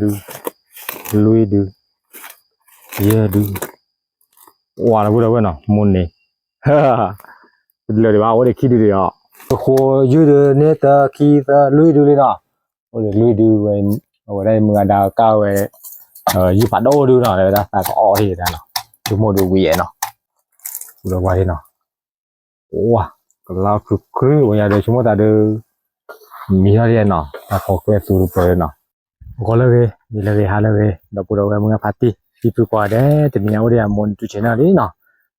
ဒု, လွံၢ်ဒု, ယဲၢ်ဒု, ဝါ ဒီပုၢ်ဒီဝဲၢ်နီၤ မိၢ်န့ၣ်, တလၢာ်ဒံးဘၣ် အိၣ်ဒီးခံဒုဒံးအီၤ, ပဃိယုၢ်ဒုန့ၢ်သၢခံသၢလွံၢ်ဒုလံနီၤ, အိၣ်ဒီးလွံၢ်ဒုဝဲ, အဝဲဒၣ်မုၢ်ဂၤဒါကၢ်ဝဲ, ယုၢ်ဖးဒိၣ်ဒုနီၤ ဝဲဒၣ်သးကအီၣ်ဟ့ၣ်ဒၣ်နီၤ, ဆိကမိၣ်ဒုဝံၤအဲၣ်နီၤ, ဒီးဝါဒ်နီၤ ဝါ, ကလီၤခုၣ်ခုၣ်ဝဲယၤဒီးဆိကမိၣ်သးဒီး, မံထီၣ်ဒ်နီၤ တၢ်ဖီကွဲၢ်သူတပၢၤနီၤ, ဂီၤလၢအဂ့ၤ နံၤလၢအဂ့ၤ ဟါလၢအဂ့ၤ ဒီပုၢ်ဒီဝဲၢ်မုၢ်ဂၢ်ဖါတံၢ် ဟံၣ်ဖုကိးဂၤဒဲး တနံၤညါအိၣ်ဒီးယၤ မိၢ်နတူၢ်ဆဲးနီၤလံနီၤ,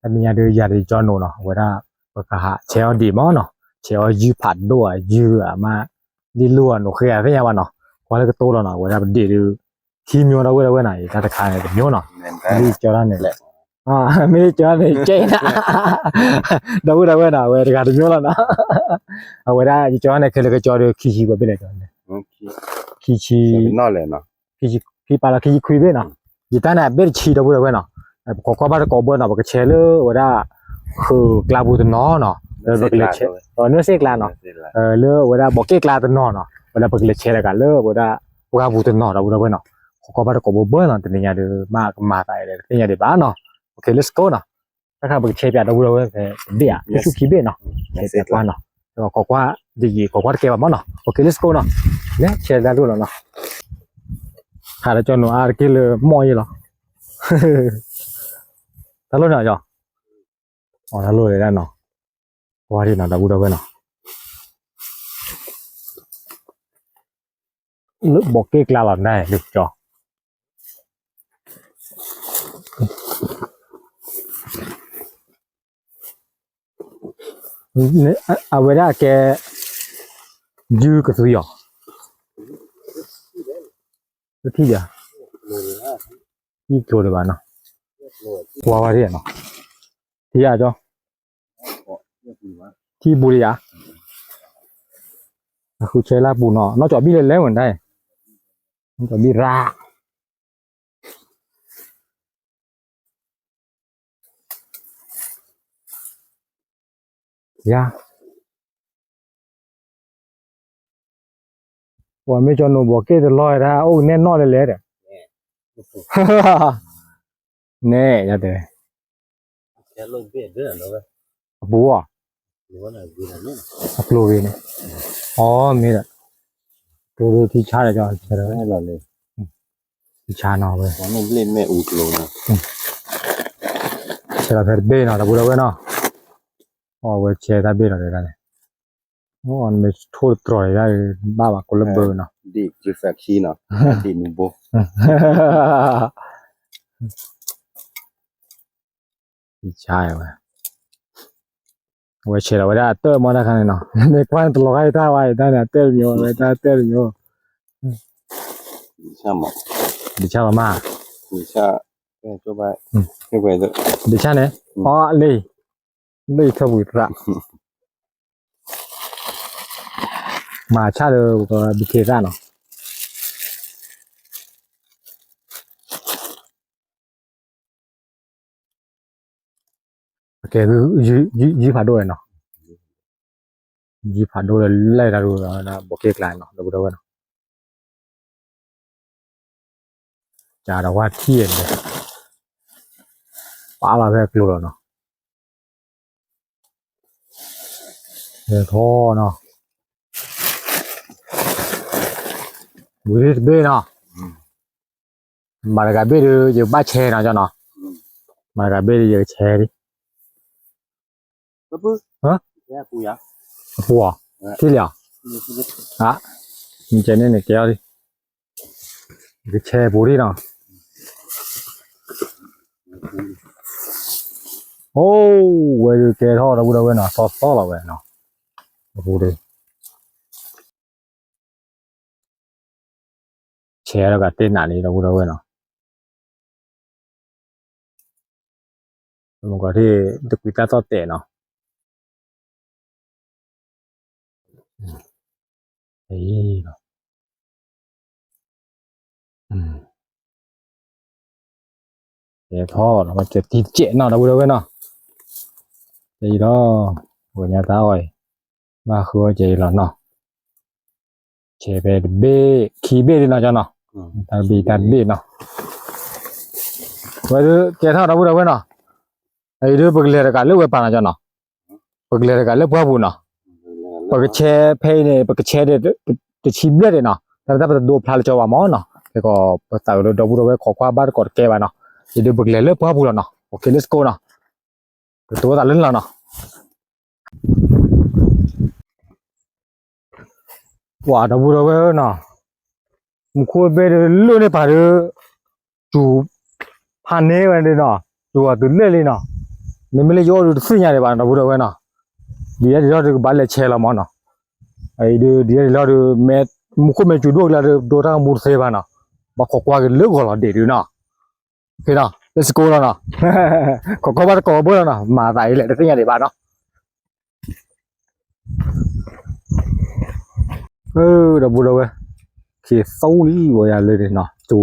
တနံၤညါဒီးယၤဒီးကၠီနိၣ်နီၤ အဝဲဒၣ်, ပကဟးဆဲးအီၣ်ဒံးမးနီၤ, ဆဲးအီၣ်ယုၢ်ဖးဒိၣ်ဧါ ယုၢ်အမး, လံၣ်လိၣ်ဧါ နိၣ်ဃ့ဧါ သ့ၣ်ညါဘၣ်နီၤ, ကွၢ်လၢကတိၤလီၤနီၤ အဝဲဒၣ်ပဒ့ၣ်ဒီး, ခံမျိၤဒီပုၢ်ဒီဝဲၢ်နီၤ တၢ်တခါန့ၣ်တမျိၤနီၤ, မ့ၢ်ကၠီတၢ်န့ၣ်, မ့ၢ်ကၠီန့ၣ်ကဲနၤ, ဒီပုၢ်ဒီဝဲၢ်နီၤ အဝဲတဂၤတမျိၤလီၤနီၤ, အဝဲဒၣ်ယကၠီန့ၣ် ခဲလၢာ်ကၠီဒီးခံဆံပှဲၤဘ့ၣ်လဲၣ်ကၠီန့ၣ်, ခံဆံ, ခံပာ်လီၤခံဆံခွံဘ့ၣ်နီၤ, ယတၢ်န့ၣ်အဘ့ၣ်တဆံဒီပုၢ်ဒီဝဲၢ်နီၤ, ပခိးကွၢ်ဘၣ်တကိးဘၢနီၤ ပကဆဲးလၢအဝဲဒၣ်, ဃုာ်ကျါပူၤတနီၤနီၤ, လၢပကလဲၤဆဲး, နွဲၣ်စ့ၣ်ကျါနီၤ, လၢအဝဲဒၣ်ဘီးက့ၣ်ကျါတနီၤနီၤ ဝဲဒၣ်ပကလဲၤဆဲးတဂၤလၢအဝဲဒၣ်, ပှၢ်ပူၤတနီၤဒီပုၢ်ဒီဝဲၢ်နီၤ, ခိးကွၢ်ဘၣ်တကိးဘၢဘၢနီၤ တနံၤညါဒီး မ့ၢ်ကမၤသးအဲၣ်ဒီးတသ့ၣ်ညါဒံးဘၣ်နီၤ, အိၣ်ခ့ let's go နီၤ, တၢ်ခါပကဆဲးပၠးဒီပုၢ်ဒီဝဲၢ်ဖဲတဘ့ၣ်ဧါ ဆူခံဘ့ၣ်နီၤ, ဆဲးပၠးကွၢ်နီၤ, ခိးကွၢ်, ယခိးကွၢ်တကဲဘၣ်မးနီၤ အိၣ်ခ့ let's go နီၤ, လဲၤဆဲးတၢ်ဒိၣ်လီၤနီၤ, ဟးဒီးကၠီနိၣ်အါတက့ၢ်လၢမီၢ်ယ့ၢ်လီၤ, တၢ်လိၣ်န့ၣ်အီၤ, အတၢ်လိၣ်လဲၤဒၣ်နီၤ, ကွၢ်ဒံးနီၤ ဒီပုၢ်ဒီဝဲၢ်နီၤ လၢဘီးက့ၣ်ကျါလီၤန့ၣ် လၢကၠီ, အဝဲဒၣ်အကဲ, ယုၢ်ကသွံအီၤ, တထံၣ်ဒံး, ထံၣ်ကျိၤဒံးဘၣ်နီၤ, ကွၢ်ဝဲဒၣ်နီၤ, ထံၣ်ယၤကၠီ, ထံၣ်ပူၤဒံးယၤ, အဃုဆဲးလၢပူၤနီၤ နီၢ်ကၠီဘံၣ်လဲၤလဲၤဝဲဒၣ်, နီၢ်ကၠီဘံၣ်ရၣ် ယၤ, ပှၤမ့ၢ်ကၠီနိၣ်ဘီးက့ၣ်တလီၢ်ဝဲဒၣ် အိၣ်ကနဲၣ်နီၣ်လဲၤလဲၤဒီး, နဲၣ်ယတဲ, အပူၤအီၤ, အကျိၤဂ့ၤန့ၣ်, အီ မ့ၢ်ဒီး, ကျိၤထံဆါဒီးကၠီ, ထံဆါနီၤဝဲ, ဆဲးလီၤဖဲတဘ့ၣ်နီၤ ဒီပုၢ်ဒီဝဲၢ်နီၤ, အီ အဝဲဆဲးတၢ်ဘ့ၣ်လီၤဒၣ်န့ၣ်, အီ နမ့ၢ်ထိၣ်တတြီၤဒၣ် ဘၣ်ဘၣ်ကိးလၢဘၢနီၤ, ဒ့ၣ်ကၠူဖးခံနီၤ, ဒ့ၣ်မူဘိ ယဆါဝဲ, အဝဲဆဲးလီၤဝဲဒၣ်အတၢၢ်မီတၢ်ခါန့ၣ်နီၤ, မ့ၢ်ကွၢ်န့ၣ်တလီၤဂာ်ယတၢ်ဝဲ ယတၢ်န့ၣ် အတၢၢ်တမံၤဝဲ တၢ်တၢၢ်တမံၤ, ဒ့ၣ်ဆါမး, ဒ့ၣ်ဆါန့ၣ်, အီ လၢ လၢယထၢၣ်ပူၤသရၣ်, မၤဆၣ်ဒီးပကဘုခ့သၣ်နီၤ, ကဲ, ယုၢ်ဖးဒိၣ်ဝဲနီၤ, ယုၢ်ဖးဒိၣ်ဒီးလဲၢ်တၢ်ဒိၣ်ဒီး ဘီးက့ၣ်ကျါနီၤ ဒီပုၢ်ဒီဝဲၢ်နီၤ, ကဒီးဝါထံၣ်န့ၣ်, ပာ်လီၤဖဲကျိၤလီၤနီၤ, ထီနီၤ, ဝံၤတဘ့ၣ်နီၤ, မၤတဂၤဘ့ၣ်ဒီး ယကဘၣ်ဆဲးနီၤ ကၠီနီၤ, မၤတဂၤဘ့ၣ်ဒီး ယကဆဲးလံ, အပူၤအီၤ, ထံၣ်လံအီၤ, မ့ၢ်ကဲန့ၣ်န့ၣ် ကဲအီၤလံ, ယကဆဲးပူၤလံနီၤ, အိၣ်ဝဲဒုးကဲထီၣ်ဒီပုၢ်ဒီဝဲၢ်နီၤ သီသီလီၤဝဲနီၤ, အပူၤဒီး ဆဲးဒီးကသ့ၣ်နးလံ ဒီပုၢ်ဒီဝဲၢ်နီၤ, မ့ၢ်ကီးထံၣ် တကွံတၢ်သီၣ်တဲာ်နီၤ, အံၤ ကဲထီၣ်နီၤ ကဲတံၢ်ကဲးနီၤ ဒီပုၢ်ဒီဝဲၢ်နီၤ, ကဲအံၤလီၤ, ပှၤညါတၢ်အီၣ်အံၤ, ဘၣ်ဃုအီၣ်ကဲအံၤလီၤနီၤ, ဆဲးဖဲတဘ့ၣ်ခံဘ့ၣ်လံနီၤ ကၠီနီၤ တၢ်ဘ့ၣ်တၢ်ဘ့ၣ်နီၤ, ဝဲဒုးကဲထီၣ်ဒီပုၢ်ဒီဝဲၢ်နီၤ, အံၤဒုးပကလဲၤတကးလၢဝဲပၤနီၤကၠီနီၤ, ပကလဲၤတကးလၢပှၢ်ပူၤနီၤ, ပကဆဲးဖဲအံၤန့ၣ် ပကဆဲးဒီး တဆံဘျဲၣ်ဒံးနီၤ, တၢ်တၢ်ပတဒိဖျါလၢကၠီဘၣ်မၢ်နီၤ, ကဲကီး ပသးကဒီပုၢ်ဒီဝဲၢ်ခိးကွၢ်ဘၣ်တကိးတကဲဘၣ်နီၤ, အံၤဒုးပကလဲၤလၢပှၢ်ပူၤလီၤနီၤ, okay let's go နီၤ, ပတိသးလၢန့ၣ်လီၤနီၤ. ပှၤဒီပုၢ်ဒီဝဲၢ်နီၤ, မူခိၣ်ဘ့ၣ်ဒုးလၢန့ၣ်ပၤဒုး, စူၤဖးန့ၢ်ဝဲဒၣ်နီၤ, စူၤအီၤတုၤလၢလံနီၤ, မ့မ့ၢ်လၢယအိၣ်ဒုးတသ့ၣ်ညါဒံးဘၣ်နီၤ ဒီပုၢ်ဒီဝဲၢ်နီၤ, ဒ်အံၤဒ်လီၤဒုးကဘၣ်လဲၤဆဲးလီၤမၢ်နီၤ, အံၤဒုးဒ်အံၤဒ်လီၤဒုး မ့ၢ်မူခိၣ်မ့ၢ်စူၤဒိၣ်ကလၢဒိၣ်တၢ်ကမူတသ့ဘၣ်နီၤ, ဘၣ်ခိးကွၢ်က့ၤလၢဂီၤလီၤဒံးဒုးနီၤ, okay နီၤ let's go လီၤနီၤ, ခိးကွၢ်ဘၣ်တကိးဘၢလီၤနီၤ, မၤသးအံၤလဲၣ်တသ့ၣ်ညါဒံးဘၣ်နီၤ. ဒီပုၢ်ဒီဝဲၢ်, ခ့သိလံဝဲယၤလၢန့ၣ်နီၤ, စူၤ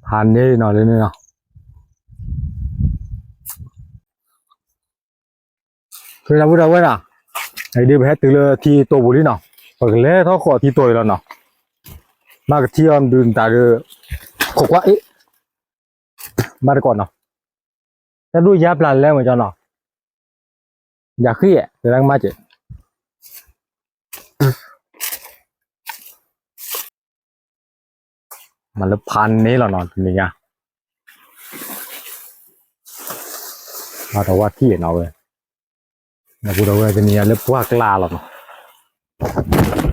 ဖးန့ၢ်နီၤလၢန့ၣ်နီၤ, ဒီပုၢ်ဒီဝဲၢ်နီၤ, အံၤဒုးပဟဲတုၤလၢထံတိာ်ပူၤလံနီၤ, ပကလဲၤထီၣ်ဃီၤထံတိာ်အံၤလီၤနီၤ, ဘၣ်ကထံၣ်အီၤမနုၤနတၢ်ဒုး, ခိးကွၢ်အ့ၣ်, ဘၣ်တကိးနီၤ, တၢ်ဒိၣ်ယါပျၢ်လဲၣ်မ့ၢ်ကၠီနီၤ, ယၤဃံၣ်အဲၣ် တၢ်ကမၣ်စဲး မၤလၢဖးန့ၢ်လီၤနီၤ တနံၤညါ, ဘၣ်တဝါထံၣ်နီၤဝဲ, ဒီပုၢ်ဒီဝဲၢ်တနံၤညါလၢပှၢ်ကျါလီၤနီၤ,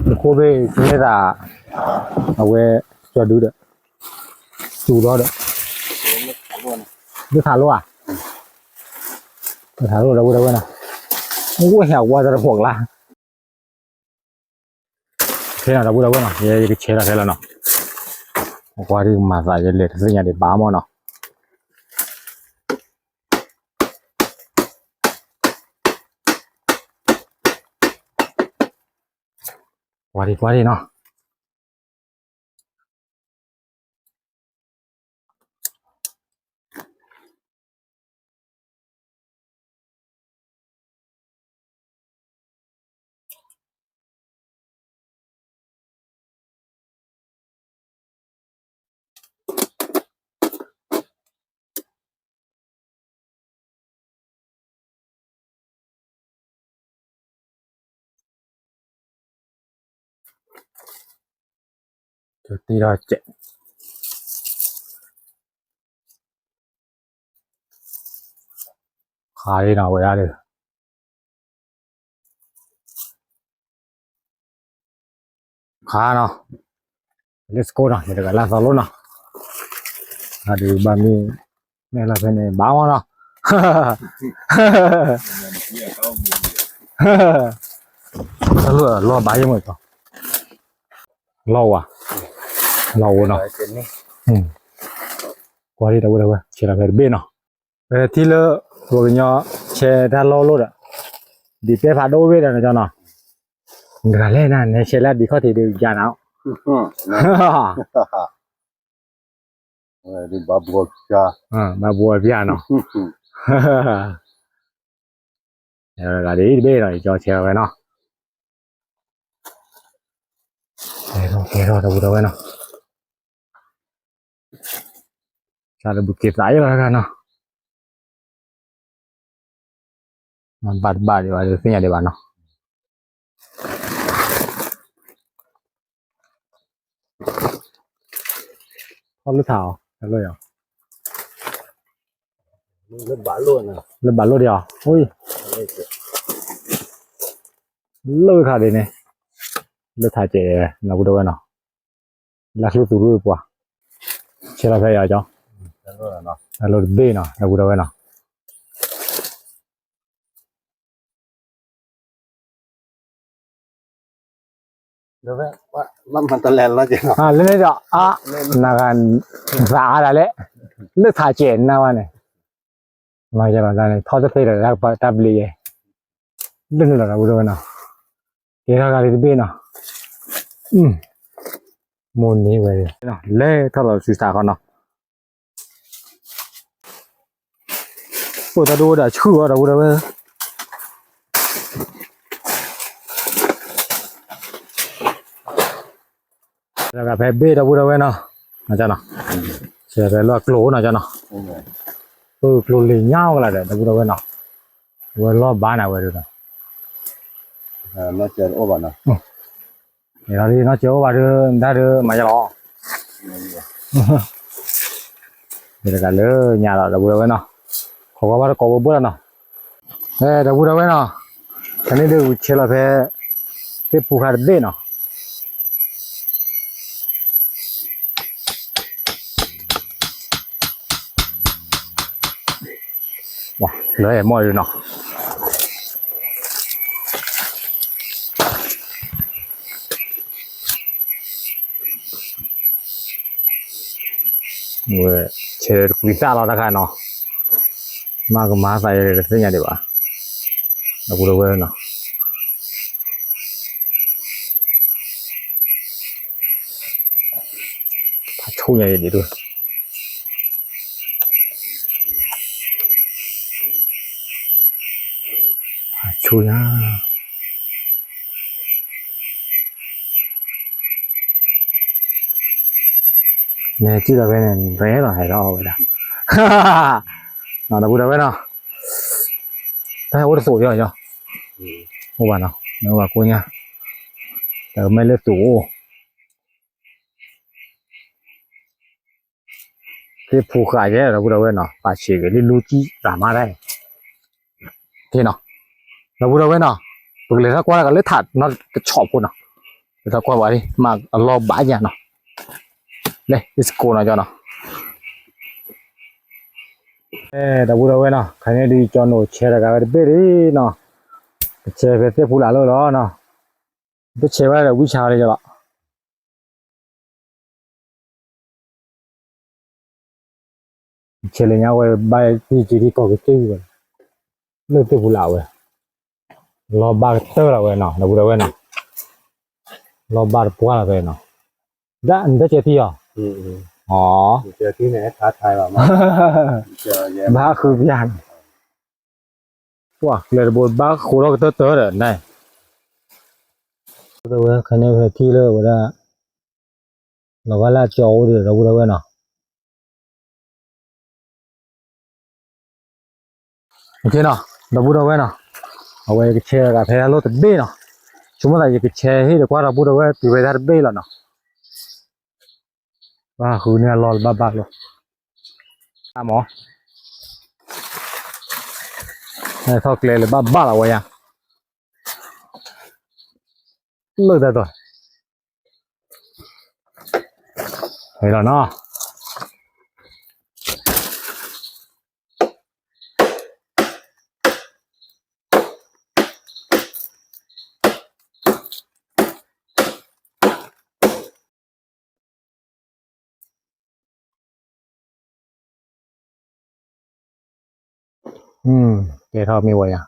မူခိၣ်ဘ့ၣ်ကန့ၢ်သး, အဝဲ, ကၠီဒုဒီး, စူၤလီၤဒီး, လၢထးလိၣ်ဧါ, လၢထးလိၣ်ဒီပုၢ်ဒီဝဲၢ်နီၤ, မူခိၣ်ဟဲဝါတရဖိးကျါ ခဲနီၤ ဒီပုၢ်ဒီဝဲၢ်နီၤ, ယကဆဲးလီၤခဲလီၤနီၤ, ကွၢ်ဒ်မၤသးယလဲၤတသ့ၣ်ညါဒံးဘၣ်မၢ်နီၤ, ကွၢ်ဒံးကွၢ်ဒံးနီၤ. တံၢ်ထီၣ်စဲး, ခါလံနီၤ ဝဲဒၣ်ဒီး ခါနီၤ, let's go နီၤ, ယတဂၤလၢသီလိနီၤ, အဒုးဘၣ်မ့ၢ်, မ့ၢ်လၢဖဲန့ၣ် ဘၣ်မနီၤ, တၢ်လီၢ်လီၢ်ဘၣ်ယဲၢ်မး, လီၢ်ဝါ, လီၢ်အိၣ်နီၤ, ကွၢ်ဒံးတဝဲတဝဲ ဆဲးလီၤဖဲတဘ့ၣ်နီၤ, ပထံၣ်လၢ ပှၤကညီဆဲးတၢ်လီၢ်လိၣ်ဒီး, ဒ်ပဲဖးဒိၣ်ဝဲဒီးနီၤ, နတဂၤလဲၣ်နၤ နဆဲးလၢဒ်ခီၣ်ထံးဒုးယၤနၤ, ဘၣ်ဘှီပျၢ်နီၤ, ကဲထီၣ်ကဲထီၣ်တဝဲနီၤ, စးတဘူၣ်က့ၤသးအံၤလီၤတဂၤနီၤ, ဘၣ်တဘၣ်ဒံးဘၣ် တသ့ၣ်ညါဒံးဘၣ်နီၤ, ထီၣ်လၢထးအီၤ, လၢဘၣ်လိၣ်ဒံးအီၤ, လၢထးဒ်န့ၣ်, လၢထးကဲးနီၤ ပူၤတဝဲနီၤ, လၢကျိသူၣ်ရူပှၤ, ဆဲးလီၤဖဲအံၤကၠီ, အလိၣ်တဘ့ၣ်နီၤ ပူၤတဝဲနီၤ. လၢန့ၣ်ဒီး အါ, နဂၤ, သးအါဒၣ်လဲၣ်, လၢထးကဲးနၤဝဲန့ၣ်, မၤကဲလီၤတၢ်န့ၣ် ထီၣ်တသ့ဒီးတၢ်ဘျုးယဲ, လၢန့ၣ်လီၤဒီးပူၤတဝဲနီၤ, ကဲထီၣ်ဂၤလံတဘ့ၣ်နီၤ, မိၢ်န့ၢ်ဝဲ, လဲၤထီၣ်လီၤဆူစးခီနီၤ. အိၣ်တၢ်ဒိၣ်ဝဲဒၣ်ဆှုၣ်အီၤဒီးဝဲဒၣ်ဝဲ. တဂၤဖဲဘ့ၣ်ဒီပုၢ်ဒီဝဲၢ်နီၤ, နီၤ, ဆဲးဖဲလီၢ်ကျိနီၤနီၤ, ပကျိလံၤညါအီၣ်ကလာ်ဒီး ဒီပုၢ်ဒီဝဲၢ်နီၤ, ဝဲလီၢ်ဘါန့ၣ်ဝဲဒၣ်, နီၢ်စၢၤအိၣ်ဘၣ်နီၤ, နီၢ်စၢၤအိၣ်ဘၣ်ဒီး ဒၣ်ဒီးမၤယလီၤ တဂၤလၢညါလီၤ ဒီပုၢ်ဒီဝဲၢ်နီၤ, ခိးကွၢ်ဘၣ်တကိးဘိဘိလီၤနီၤ, ဒီပုၢ်ဒီဝဲၢ်နီၤ, ခဲန့ၣ်ဒုးဝံၤဆဲးလီၤဖဲ သ့ၣ်ဖူဃာ်တဘ့ၣ်နီၤ, လၢအဲၣ်မီၢ်ဒုးနီၤ ဆဲးတကွံသၣ်လီၤတခါနီၤ, မ့ၢ်ကမၤသးယဲတသ့ၣ်ညါဒံးဘၣ်, ဒီပုၢ်ဒီဝဲၢ်နီၤ, ဖးဆူညါယဲဒ်ဒိၣ် ဆူညါ, နဲကံၣ်လီၤဖဲန့ၣ် ရဲလီၤဟဲလီၤဝဲဒၣ်, ဒီပုၢ်ဒီဝဲၢ်နီၤ, တၢ်အိၣ်တသိးယီၤယီၤ, အိၣ်ဘၣ်နီၤ မ့ၢ်အိၣ်ဘၣ်ကိညါ, တမ့ၢ်လၢသူၣ်အိၣ် သ့ၣ်ဖူဃာ်ယဲ ဒီပုၢ်ဒီဝဲၢ်နီၤ, ပာ်ဆံးက့ၤလံလူကံၣ်ရၤမါတၢ်, က့နီၤ, ဒီပုၢ်ဒီဝဲၢ်နီၤ, ပကလဲၤထီၣ်ကွၢ်တၢ်ကလၢထးနီတဆီဖိနီၤ, လဲၤထီၣ်ကွၢ်ဘၣ်ဒ် မ့ၢ်အလီၢ်ဘၣ်ညါနီၤ, လဲၤ let's go နီၤကီနီၤ, ဒီပုၢ်ဒီဝဲၢ်နီၤ, ခဲန့ၣ်ဒုးကၠီနိာ်ဆဲးတဂၤဝဲတဘ့ၣ်လံနီၤ, ကဆဲးဖဲသ့ၣ်ဖူလာ်လၢလီၤနီၤ, ပဆဲးဝဲဒီးဝံဆါလံလီၤ ဆဲးလၢညါဝဲဘၣ်တံၢ်က့ၤထံကီၢ်က့ၤတံၢ်ဝဲ, လၢသ့ၣ်ဖူလာ်ဝဲ, လီၢ်ဘၣ်ကတၢၢ်လီၤဝဲနီၤ ဒီပုၢ်ဒီဝဲၢ်နီၤ, လီၢ်ဘၣ်တပှၢ်လီၤဖဲနီၤ, ဒၣ်နတစဲးထံအီၤ, အီ, ဘၣ်ဃုပျၢ်န့ၣ်, ပှၢ်ကျဲတဘိဘၣ်ဃိထီၣ်ကတၢၢ်တၢၢ်ဒီးန့ၣ်, ဒီပုၢ်ဒီဝဲၢ်ခဲန့ၣ်ဖဲထံၣ်လၢဝဲဒၣ် လီၤဘၣ်လၢအကၠီအိၣ်ဒီး ဒီပုၢ်ဒီဝဲၢ်နီၤ, နီၤ, ဒီပုၢ်ဒီဝဲၢ်နီၤ, အဝဲယကဆဲးတဂၤဖဲအလီၢ်တဘ့ၣ်နီၤ, ဆိကမိၣ်သးယကဆဲးဟ့ၣ်ဒီးကွၢ်ဒီပုၢ်ဒီဝဲၢ်တုၤဖဲတၢ်တဘ့ၣ်လီၤနီၤ, ဘၣ်ဃုန့ၢ်အလီၢ်လၢဘၣ်ဘၣ်လီၤ, အမၢ်, ထီၣ်ကျဲလၢဘၣ်ဘၣ်လီၤဝဲယါ, လၢတၢ်တီၢ် ဝဲလီၤနီၤ, ကဲထီၣ်မ့ၢ်ဝဲယါ,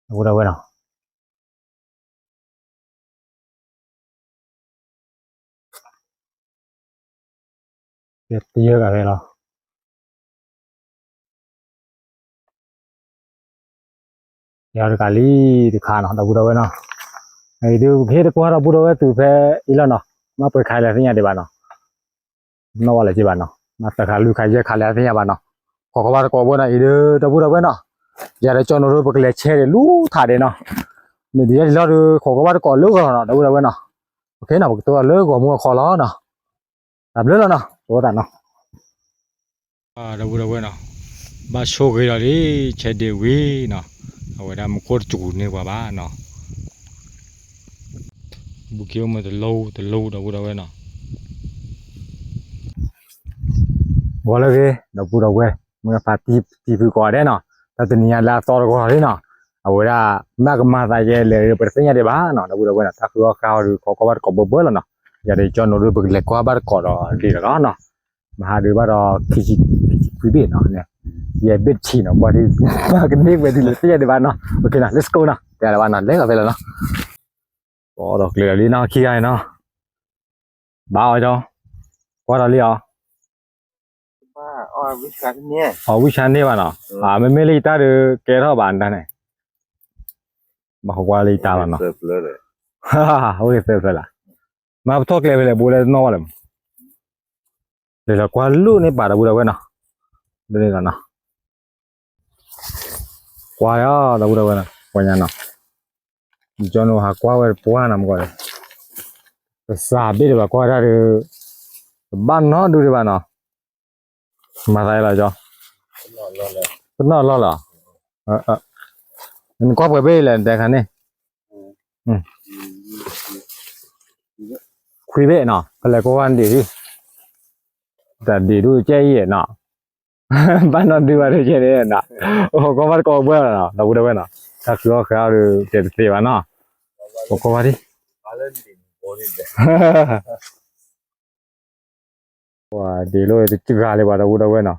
ဒီပုၢ်ဒီဝဲၢ်နီၤ ယတယၢၢ်ဂၤဖဲလီၤ, ယၤတကးလံတခါနီၤ ဒီပုၢ်ဒီဝဲၢ်နီၤ, အံၤဒုးပကဟ့ၣ်တကွၢ်ဒီပုၢ်ဒီဝဲၢ်တုၤဖဲအံၤလီၤနီၤ, မ့ၢ်ပှဲၤခါလဲၣ်သ့ၣ်ညါဒံးဘၣ်နီၤ, နီၣ်ဝဲလၢက့ဘၣ်နီၤ, မ့ၢ်သၢခါလွံၢ်ခါယဲၢ်ခါလဲၣ်သ့ၣ်ညါဘၣ်နီၤ, ခိးကွၢ်ဘၣ်တကိးဘိနီၤ အံၤဒုး ဒီပုၢ်ဒီဝဲၢ်နီၤ, ယၤဒီးကၠီနိာ်ဒုး ပကလဲၤဆဲးဒံးလူထးဒံးနီၤ, မ့ၢ်ဒ်ယဲဒ်လီၢ်ဒုး ခိးကွၢ်ဘၣ်တကိးလၢဂီၤနီၤ ဒီပုၢ်ဒီဝဲၢ်နီၤ, ပကတိၢ်လၢဂီၤမူအခီလီၤနီၤ, တၢ်ဘျုးလီၤနီၤ တအိၣ်သးနီၤ ဒီပုၢ်ဒီဝဲၢ်နီၤ, ဘၣ်ဆိၣ်ဂ့ၤလီၤလံ ဆဲးဒ့ဝံၤနီၤ, အဝဲဒၣ်မူခိၣ်တစူၤန့ၢ်ပှၤဘၣ်နီၤ, ဘူးက့ၤအိၣ်မ့ၢ်တလိတလိ ဒီပုၢ်ဒီဝဲၢ်နီၤ, ဂီၤလၢဂ့ၤ ဒီပုၢ်ဒီဝဲၢ် မ့ၢ်ဖါတံၢ်ဖုကိးဂၤဒဲးနီၤ, တၢ်တနံၤညါလၢအသီတဂီၤလံနီၤ, အဝဲဒၣ် မ့ၢ်ကမၤသးယဲလဲၣ် ပတသ့ၣ်ညါဒံးဘၣ်နီၤ ဒီပုၢ်ဒီဝဲၢ်နီၤ, တၢ်ဃုအီၣ်ဃါအီၣ်ဒုး ခိးကွၢ်ဘၣ်တကိးဘၢဘၢလီၤနီၤ, ယၤဒီးကၠီနိာ်ဒုး ပကလဲၤကွၢ်ဘၣ်တကိးဒီးဒ်လီၤနီၤ မဟါဒုးဘၣ်ဒီး ခံဆံခွံဘ့ၣ်နီၤ, ယဲၢ်ဘ့ၣ်တဆံနီၤ, ပှၤဒုး မၤကန့ၢ်ဝဲဒ်လဲၣ်သ့ၣ်ညါဒံးဘၣ်နီၤ, အ let's go နီၤ, တဲလၢၤဘၣ်နီၤ လဲၤလီၤဖဲလၢၤနီၤ, အိၣ်ဒီးကျဲလီၤလံနီၤ ခံဂၤအံၤနီၤ, ဘၣ်အီၤကၠီ, ကွၢ်ဒီးလံအီၤ, အဝံၡါန့ၢ်ဘၣ်နီၤ, မ့မ့ၢ်လၢယတၢ်ဒုးကဲထီၣ်ဘၣ်နတၢ်န့ၣ်, ဘၣ်ဃိကွၢ်လၢယတၢ်လီၤနီၤ, အိၣ်ဂ့ၤသၢဖျၢၣ်လၢ မ့ၢ်ပထီၣ်ကျဲဖဲလဲၣ် ဘိလၢတနီၣ်ဘၣ်လဲၣ်, လဲၤလီၤကွၢ်လၢန့ၣ်ပာ်ဒီပုၢ်ဒီဝဲၢ်နီၤ, ဒ်န့ၣ်လီၤနီၤ, ကွၢ်ယၤ ဒီပုၢ်ဒီဝဲၢ်နီၤ, ကွၢ်ညါနီၤ, ယကၠီန့ၣ်ဟးကွၢ်ဝဲတပှၢ်နီၤမ့ၢ်ကီး, ကစၢ်ဘ့ၣ်ဒံးဘၣ်ကွၢ်တၢ်ဒီး, တဘၣ်နီတဒုဒံးဘၣ်နီၤ, မၤသးအံၤလီၤကၠီ, တနီၣ်လီၢ်လီၤ, နကွၢ်ပှဲၤဘ့ၣ်လဲၣ် နတဲခါန့ၣ်, ခွံဘ့ၣ်နီၤ ပလဲၤကွၢ်ဝဲဒံးဒံး, တၢ်ဒံးဒိၣ်ကဲအံၤနီၤ, ဘၣ်နီတဒုဘၣ်ဒုကဲန့ၣ်နီၤ, အိၣ်ကွၢ်ဘၣ်တကိးဘၢလီၤနီၤ ဒီပုၢ်ဒီဝဲၢ်နီၤ, တၢ်ဃုအီၣ်ဃုအီဒီး တဲတသ့ဘၣ်နီၤ, အိၣ်ကွၢ်ဘၣ်ဒံး ပှၤဒ်လိၣ်တဂၤလၢၤဘၣ် ဒီပုၢ်ဒီဝဲၢ်နီၤ,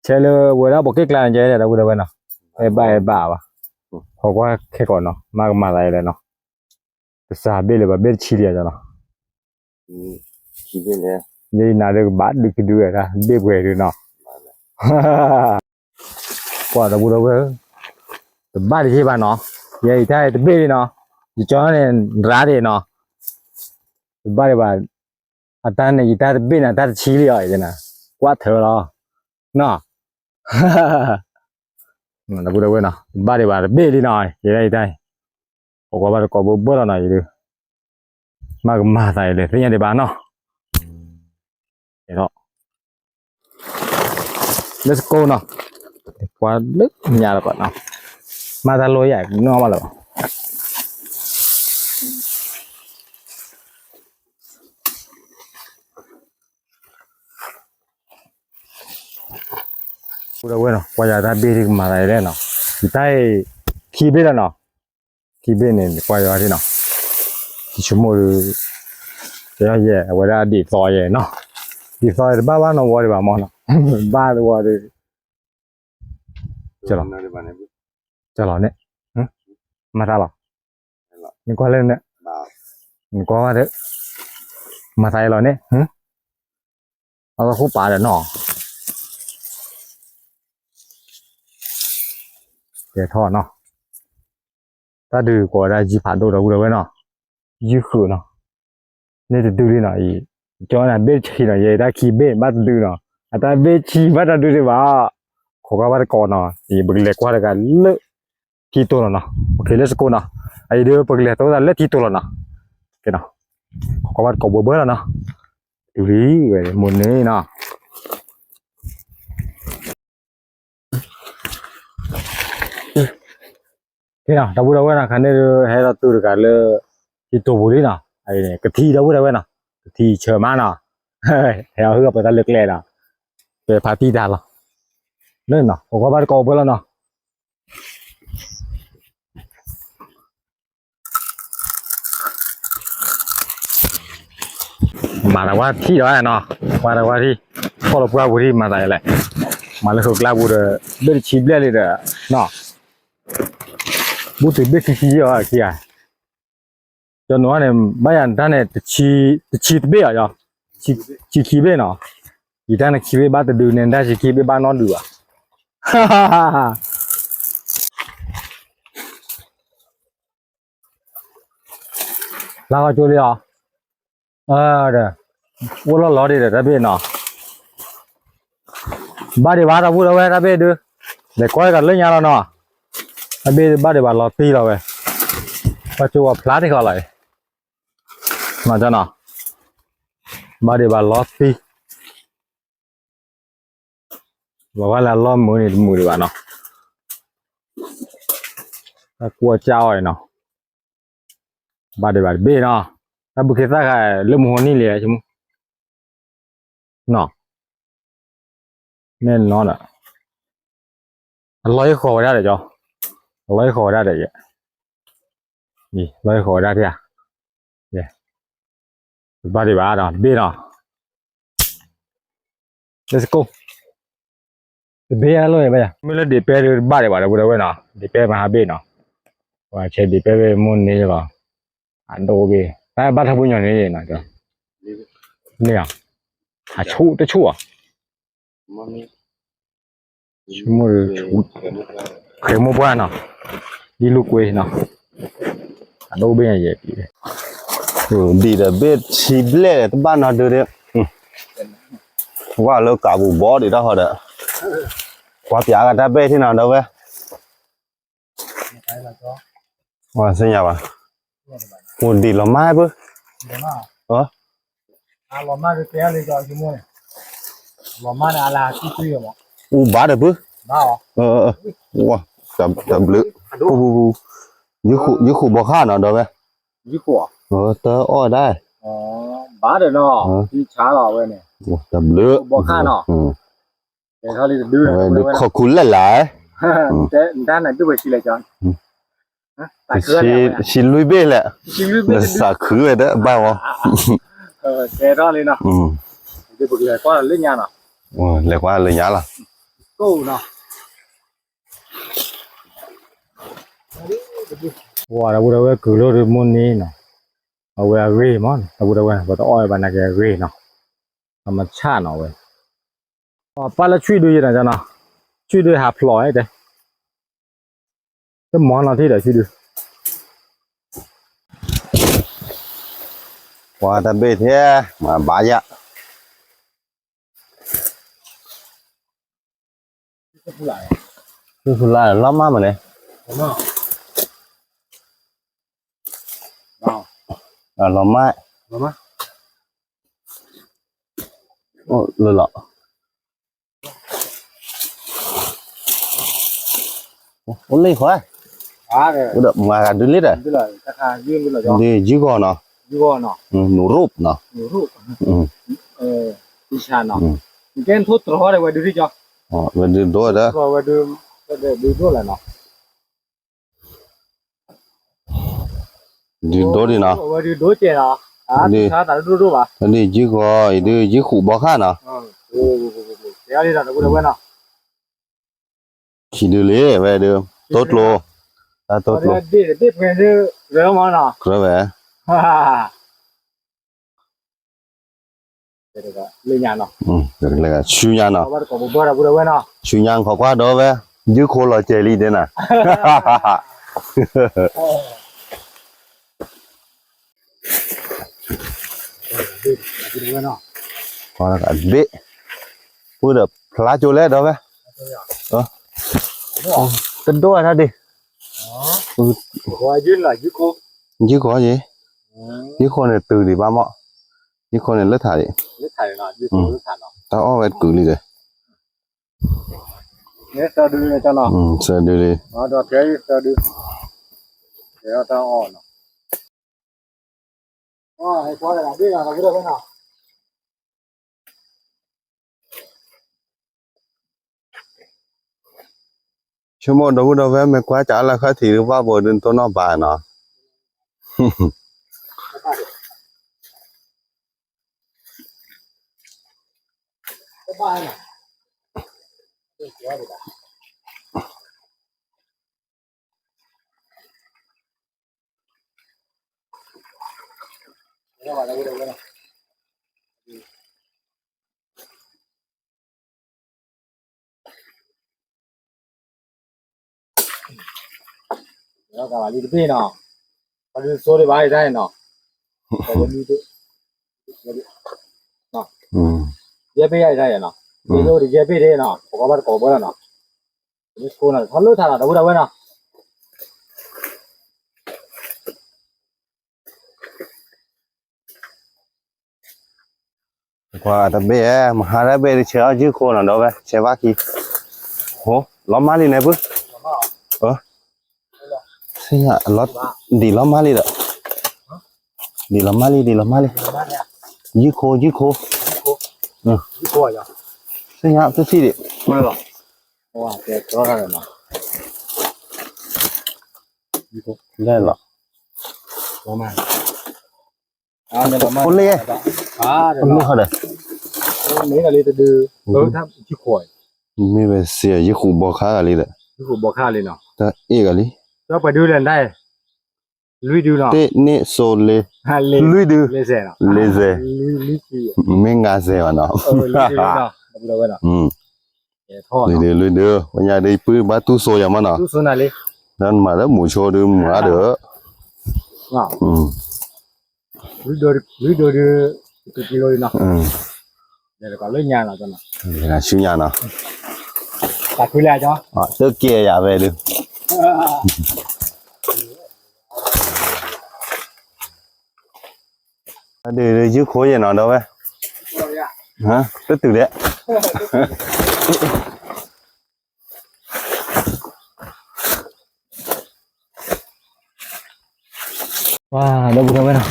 ဆဲးလၢဝဲဒၣ်ပိာ်က့ၣ်ကျါန့ၣ်ကဲ ဒီပုၢ်ဒီဝဲၢ်နီၤ, အဲၣ်ဘၣ်အဲၣ်ဘၣ်ဘၣ်, ဟီၣ်ကွၢ်ခဲကိာ်နီၤ မ့ၢ်ကမၤသးအံၤလဲၣ်နီၤ, ကစၢ်ဘ့ၣ်လၢၤဘၣ်ဘ့ၣ်တဆံလံနီၤ, ယဲယနၤဒုးကဘၣ်ဒုးကဒုးဝဲဒၣ် ဘ့ၣ်ပှဲၤဒုးနီၤ ပှၤဒီပုၢ်ဒီဝဲၢ်, တဘၣ်တယ့ၢ်ဘၣ်နီၤ, ယဲယတၢ်တဘ့ၣ်လံနီၤ, ယကၠီန့ၣ်ရၤဒံးနီၤ, တဘၣ်ဒံးဘၣ်, အတၢ်န့ၣ် ယတၢ်တဘ့ၣ်န့ၣ် တၢ်တဆံလံအီၤ, ကွၢ်ထၢလီၤ, နီၤ, ဒီပုၢ်ဒီဝဲၢ်နီၤ တဘၣ်ဒံးဘၣ်တဘ့ၣ်လံနီၤ, ယဲဒၣ်ယတၢ်, အိၣ်ကွၢ်ဘၣ်တကိးဘၢဘၢလီၤနီၤ ယဒုး မ့ၢ်ကမၤသးအံၤလဲၣ် သ့ၣ်ညါဒံးဘၣ်နီၤ, ဒီး let's go နီၤ, ပှၤလၢညါလီၤကီးနီၤ, မၤတၢ်လိယၤနီၤဘၣ်လၢၤဘၣ် ပုၢ်ဒီဝဲၢ်နီၤ ကွၢ်ယၤတၢ်ဘ့ၣ်ဒ်ကမၤသးအံၤလဲၣ်နီၤ, ယတၢ်အံၤ ခံဘ့ၣ်လီၤနီၤ, ခံဘ့ၣ်န့ၣ် ကွၢ်ယၤဒ်နီၤ, ယဆိကမိၣ်ဒီး ကဲယဲၢ် အဝဲဒၣ်ဒံးသီယဲၢ်နီၤ, ဒံးသီယဲၢ်တဘၣ်ဘၣ်နီၢ်ဝီဒံးဘၣ်မ့ၢ်နီၤ, ဘၣ်သဝီဒီး ကလီၤ, ကလီၤန့ၣ်, မၤသးလီၤ, နကွၢ်လၢန့ၣ်, နကွၢ်ဝဲဒီး, မၤသးအံၤလီၤန့ၣ်, အဝဲဃိပာ်ဒီးနီၤ, ကဲထီၣ်နီၤ, တၢ်ဒုးကိးဝဲဒၣ်ယုၢ်ဖးဒိၣ်ဒီပုၢ်ဒီဝဲၢ်နီၤ, ယုၢ်ဃုာ်နီၤ, န့ၣ်တဒုလံနီၤ, ယကၠီန့ၣ် ဘ့ၣ်တဆံနီၤ, ယဲတၢ်ခံဘ့ၣ်ဘၣ်တဒုနီၤ, အတၢ်ဘ့ၣ်ဆံဘၣ်တဒုဒံးဘၣ်, ခိးကွၢ်ဘၣ်တကိးနီၤ, ယပကလဲၤကွၢ်တဂၤလၢ ထံတိၢ်လီၤနီၤ, အိၣ်ခ့ let's go နီၤ, အအံၤဒီးပကလဲၤတိၢ်သးလၢထံတိၢ်လီၤနီၤ, ကဲနီၤ, ခိးကွၢ်ဘၣ်တကိးဘၢဘၢလီၤနီၤ, တုၤလံဝဲမိၢ်န့ၣ်နီၤ ကဲနီၤ ဒီပုၢ်ဒီဝဲၢ်နီၤ, ခါန့ၣ်ဒီး ဟဲလီၤတုၤတဂၤလၢ ထံတိၢ်ပူၤလံနီၤ, ကထံၣ်ဒီပုၢ်ဒီဝဲၢ်နီၤ, ကထံၣ်ဆၢမးနီၤ, ဟဲအီၤဟုၣ်အပှဲၤတၢ်လၢကျဲနီၤ, ပဲာ်ဖးတံၢ်တၢ်လီၤ, လၢနီၤ ခိးကွၢ်ဘၣ်တကိးဘၢလီၤနီၤ မၤတၢ်ဝဲထံၣ်ဒီးနီၤ, ကွၢ်တၢ်ဝဲထံၣ်, ထီၣ်လီၤပှၢ်ပူၤထံၣ်မၤသးလဲၣ်, မၤလၢဃုာ်ကျါပူၤဒီး ဘ့ၣ်တဆံဘျဲၣ်လံဒီး, နီၤ, ဘူၣ်တုၤဘ့ၣ်ခံဆံယီၤခံဂၤ, ကၠီနီၤန့ၣ် ဘၣ်ယၤတၢ်န့ၣ် တဆံတဘ့ၣ်အီၤ, ဆံခံဘ့ၣ်နီၤ, ယတၢ်န့ၣ်ခံဘ့ၣ်ဘၣ်တဒုန့ၣ် တၢ်ဆံခံဘ့ၣ်ဘၣ်နီတဒုဘၣ် လၢကီၢ်ကၠိလံအီၤ, အိၣ်လီၤလီၤဒံးဒီးတၢ်ဘ့ၣ်နီၤ, ဘၣ်ဒံးဘၣ်ဒီပုၢ်ဒီဝဲၢ်တၢ်ဘ့ၣ်ဒု, လဲၤကွၢ်ကီးလၢညါလီၤနီၤ, တၢ်ဘ့ၣ်ဘၣ်ဒံးဘၣ်လီၤတံၢ်လီၤဝဲ, ကီၢ်ကၠိဝဲဖျါတခီလီၤအံၤ, နီၤကၠီနီၤ, ဘၣ်ဒံးဘၣ်လီၤတံၢ် လီၤဂာ်လၢအလီၢ်မုာ်န့ၣ်တမုာ်ဒံးဘၣ်နီၤ, တၢ်ကွၢ်ကၠၢအီၤအံၤနီၤ, ဘၣ်ဒံးဘၣ်တဘ့ၣ်နီၤ, တၢ်ဘုခ့သၣ်ခါလၢမူဟိနံၣ်လံ, နီၤ, မ့ၢ်နီၤဒီး, အလီၢ်ယဃီၤဝဲဒၣ်ဒီးကၠီ, အလီၢ်ယဃီၤဝဲဒၣ်ဒီးယဲ, လီၢ်ယဃီၤဝဲဒၣ်ဒံးဧါ, တဘၣ်ဒံးဘၣ်ဒီးတဘ့ၣ်နီၤ Let's go. တဘ့ၣ်အလီၢ်ဘၣ်ယၤ မ့ၢ်လၢဒံးပဲဒုးတဘၣ်ဒံးဘၣ်ဒီပုၢ်ဒီဝဲၢ်နီၤ, ဒံးပဲမဟါဘ့ၣ်နီၤ, ပှၤဆဲးဒံးပဲဝဲမိၢ်န့ၣ်လီၤ, အဒိၣ်ဘ့ၣ် တၢ်ဘၣ်ထီၣ်ပှၤညီန့ၣ်နီၤ, န့ၣ်ဧါ, အဆူၣ်တဆူၣ်ဧါ, ဆိကမိၣ်ဒီး ဃဲၤမိၢ်ပှၢ်နီၤ, ဒ်လူၢ်ကွ့နီၤ, အဒိၣ်ဘ့ၣ်ညါယဲၢ် ဒံၣ်ဒီးဘ့ၣ်ထံဘျဲၣ်ဒီး တဘၣ်နီတဒုဒ့, ဝဲလၢကးပူၤဘီဒံးတၢ်ဃီဒီး, ကွၢ်ပၠးကတၢ်ဘ့ၣ်ထံနီၤ ဒီပုၢ်ဝဲၢ်, သ့ၣ်ညါဘၣ်, အိၣ်ဒံးလီၤမၢ်ပုၢ်, အူဘၣ်ဒီးပုၢ်, တဘျုး, ယဃုာ်ဘီဃၣ်နီၤ ဒီပုၢ်ဝဲၢ်, တအီၣ်ဒၣ်, တဘျုး, ဝဲဒုးခီၣ်ခူလၢ်လၢ်, တၢ်နၢ်ဒုးဝဲဆံလဲၣ်, ဆံလွံၢ်ဘ့ၣ်လဲၣ်, နစးခုဝဲဒၣ်ဘၣ်ဝဲ, လဲၤကွၢ်လၢညါလီၤ, ဝဲဒီပုၢ်ဝဲၢ် ကုၢ်လိၣ်ဒုးမိၢ်န့ၣ်နီၤ, အဝဲအဂ့ၢ်မး ဒီပုၢ်ဝဲၢ် ပတအီၣ်ဝဲဘၣ်နာ်က့အဂ့ၢ်နီၤ, အမဆၣ်နီၤဝဲ, ပၢ်လၢဆွံၣ်ဒုယဲနီၤ, ဆွံၣ်ဒုဟးဖျိးဝဲတဲ တမီၤနီၤထံၣ်ဒီးဆံဒု, ပှၤတဘ့ၣ်ထဲ, မၤဘၣ်ယၤ, ဖူလၢ်လီၤမၢ်မးန့ၣ်, လီၤမၢ်, လၢလီၤ အိၣ်လၢဃီ, အိၣ်ဒီးမၤဂၤဒုးလံဒီး, ဒ်ယုၢ်ဂီၤနီၤ, နူရူပ်နီၤ, ကဲထိတြီၤဝဲဒုး, ဝဲဒုးဒိၣ်ဒီး, ဒုးဒိၣ်လီၤနီၤ, ဒုးဒိၣ်ဒံးနီၤ, ဒ်ယုၢ်ဂီၤအံၤဒုးယုၢ်ဃုာ်ဘီဃၣ်နီၤ, ခံဒုးလံဝဲဒုး, တိကျိၤ, တၢ်တိကျိၤ, ကြၢးဝဲ, ဆူညါနီၤ, ဆူညါခီကွၢ်ဒီးဝဲ, ယုၢ်ခိလီၤစဲၤလံဒဲနၤ ဘ့ၣ်, ပုၢ်ဒီးဖျါကၠိလဲၣ်ဒီးဝဲ, တဒိၣ်ဝဲတၢ်ဒံး, ယုၢ်ခိ, ယုၢ်ခိန့ၣ်တုၤဒံးဘၣ်မး, ယုၢ်ခိန့ၣ်လၢထးဒံး, တၢ်အီၣ်ဝဲကုာ်လံဒီး, စၢဒုလံ, ဆိကမိၣ်ဒီပုၢ်ဒီဝဲၢ် မ့ၢ်ကွၢ်ကလၢခါထံးဒုး ဘၣ်ဘိးဒုး တိၢ်နီၣ်ဘၣ်နီၤ. လီၤဂာ်လံတဘ့ၣ်နီၤ, ပှၤဒုးစိဒံးဘၣ်အံၤတၢ်အံၤနီၤ, ယဲၢ်ဘ့ၣ်ယါအံၤတၢ်အံၤနီၤ, ဘ့ၣ်ဒိၣ်ဒီးယဲၢ်ဘ့ၣ်ဒၣ်နီၤ, ပကဘၣ်တကိးဘၣ်လီၤနီၤ, မ့ၢ်ဆိနီၤ ထီၣ်လၢထးနီၤ ဒီပုၢ်ဒီဝဲၢ်နီၤ. ကွၢ်တဘ့ၣ်ဧါ, မဟါတဘ့ၣ်ဒုး ဆဲးအီၣ်ယုၢ်ခိနီၤ ဒီးဝဲ ဆဲးဘၣ်ခံ, ဟိ လီၤမၢ်လံန့ၣ်ပုၢ်, သ့ၣ်ညါလီၤ, ဒံးလီၤမၢ်လံဒီး, ဒံးလီၤမၢ်လံ ဒံးလီၤမၢ်လံ, ယုၢ်ခိ ယုၢ်ခိ, သ့ၣ်ညါတထံၣ်ဒံး, လဲၣ်လီၤ, အိၣ်လၢ, အိၣ်လၢဃီဒီး, မ့ၢ်ဝဲစ့ၢ် ယုၢ်ဃုာ်ဘီခါဂၤလံဒီး, တၢ်အ့ၣ်ဂၤလံ, လွံၢ်ဒု, တ့ၢ်န့ၢ်စိလ့, လွံၢ်ဒု, လ့စဲး, မ့ၢ်ငါးစဲးဘၣ်နီၤ, လွံၢ်ဒု, လွံၢ်ဒု, ဝဲညါဒ်ပုၢ်ဘၣ်တူၢ်စိယၤမးနီၤ, ဒီးနမၤလၢမူဆိဒုမၤဒီး အၢ, အ�ၢ, လွံၢ်ဒိဒု တကံလိနီၤ, လဲၤတကီးလၢညါနီၤ, ဆူညါနီၤ, တၢ်ခုလဲၣ်ကၠီ, တကဲယၤဝဲဒု, ဒုးယုၢ်ခိယဲၢ်နီၤ ဒီးဝဲ, တတုၤလဲၣ် ပှၤဒီပုၢ်ဒီဝဲၢ်နီၤ,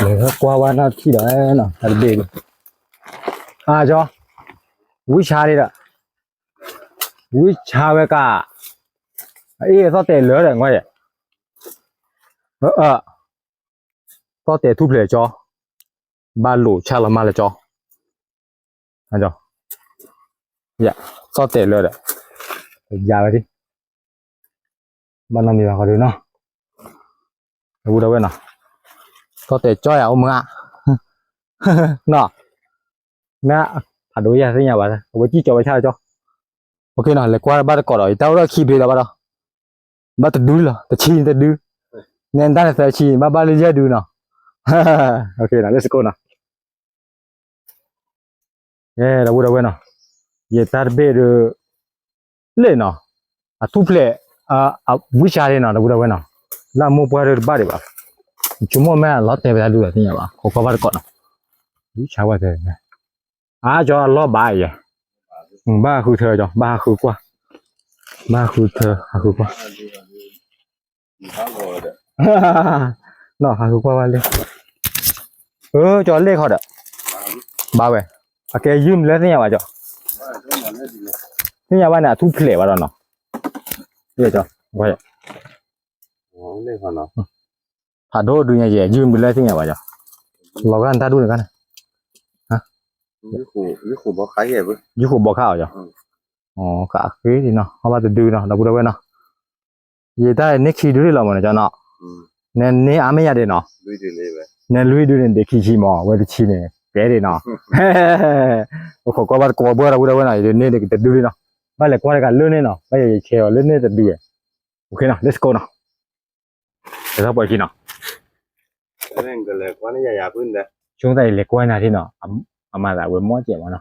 လဲၤကွၢ်ဝဲနီၢ်ထံၣ်ဒီးနီၤ တၢ်တဘ့ၣ်ဒု, အကၠီ, ဝံဆါဒံးဒီး, ဝံဆါဝဲကး, အ့ၣ်သီၣ်တဲာ်လၢဒီး ငီယဲၢ်, သီၣ်တဲာ်ထူၣ်ဖျဲးကၠီ, ဘၣ်လိာ်ဆါလီၤမါလၢကၠီ, သီၣ်တဲာ်လၢဒီး, ယၤဝဲဒၣ်, ဘၣ်နီတမံၤဘၣ်ဃီဒုနီၤ, ဒီပုၢ်ဒီဝဲၢ်နီၤ, သီၣ်တဲာ်ကၠီယၤအိၣ်မး, နီၤ, မ့ၢ်ဖးဒိၣ်ယၤသ့ၣ်ညါဘၣ် အဝဲစံၣ်ကၠီဝဲဆါကၠီ, လဲၤကွၢ်ဘၣ်တကိးဒီး ယတၢ်အိၣ်ဒီးခံဘ့ၣ်လီၤဘၣ်ဒီး, ဘၣ်တဒုလီၤ တဆံတဒု, နဲဒၣ်န့ၣ်သၢဆံ ဘၣ်ဘၣ်လၢယဲၢ်ဒုနီၤ, လၢစကိနီၤ ဒီပုၢ်ဒီဝဲၢ်နီၤ, ယတၢ်တဘ့ၣ်ဒုး, လ့ၣ်နီၤ, အထူၣ်ဖျဲး, ဝံဆါဒံးနီၤ ဒီပုၢ်ဒီဝဲၢ်နီၤ, လၢအမိၢ်ပှၢ်ဒုးတဘၣ်ဒံးဘၣ်, ဆိကမိၣ်မ့ၢ်အလီၤတဲာ်ဝဲဒၣ်ဒုးသ့ၣ်ညါဘၣ် ခိးကွၢ်ဘၣ်တကိးနီၤ, ဝံဆါဝဲတဲ, အါကၠီအလီၢ်ဘၣ်ယဲၢ်, ဘၣ်ဟးဃုထၢကၠီ ဘၣ်ဟးဃုကွၢ်, ဘၣ်ဟးဃုထၢ ဟးဃုကွၢ် နီၤ ဟးဃုကွၢ်ဘၣ်လၢ, အၢ ကၠီလ့ၣ်ခီဒီး, ဘၣ်ဝဲ, အကဲယုၢ်မုၢ်လၢသ့ၣ်ညါဘၣ်ကၠီ, သ့ၣ်ညါဘၣ်န့ၣ် အထူၣ်ဖျဲးဘၣ်ဒီးနီၤ, ဖးဒိၣ်ဒုညါယဲၢ် ယုၢ်မုၢ်လၢသ့ၣ်ညါဘၣ်ကၠီ, လီၤဂာ်နတၢ်ဒူၣ်န့ၣ်ခါန့ၣ်, ယုၢ်ဃိးဘီခါအီၤယဲၢ်, ဃးဃ့ဒံးနီၤ ဟီဘၣ်တဒုနီၤ ဒီပုၢ်ဒီဝဲၢ်နီၤ, ယတၢ်န့ၢ်ခံဒုလီၤမးန့ၣ်ကၠီနီၤ, နန့ၢ်အါမ့ၢ်ယၤဒံးနီၤ, နလွံၢ်ဒုန့ၣ်ဒံးခံဆံမး ဝဲတဆံန့ၣ် ကဲဒံးနီၤ, ပခိးကွၢ်ဘၣ်တကိးဘၣ်ဒီပုၢ်ဒီဝဲၢ်နီၤ ယန့ၢ်တဒုလံနီၤ, ဘၣ်လဲၤကွၢ်တဂၤလၢန့ၣ်နီၤ ဘၣ်ယဲယဆဲးအီၤလၢန့ၣ်တဒုဝဲ, လၢစကိနီၤ, လဲၤထီၣ်ပှဲၤခံနီၤ, ဆိသးအံၤလဲၤကွၢ်နၤထံၣ်နီၤ, အမၤသးဝဲမီၢ်စဲးမးနီၤ,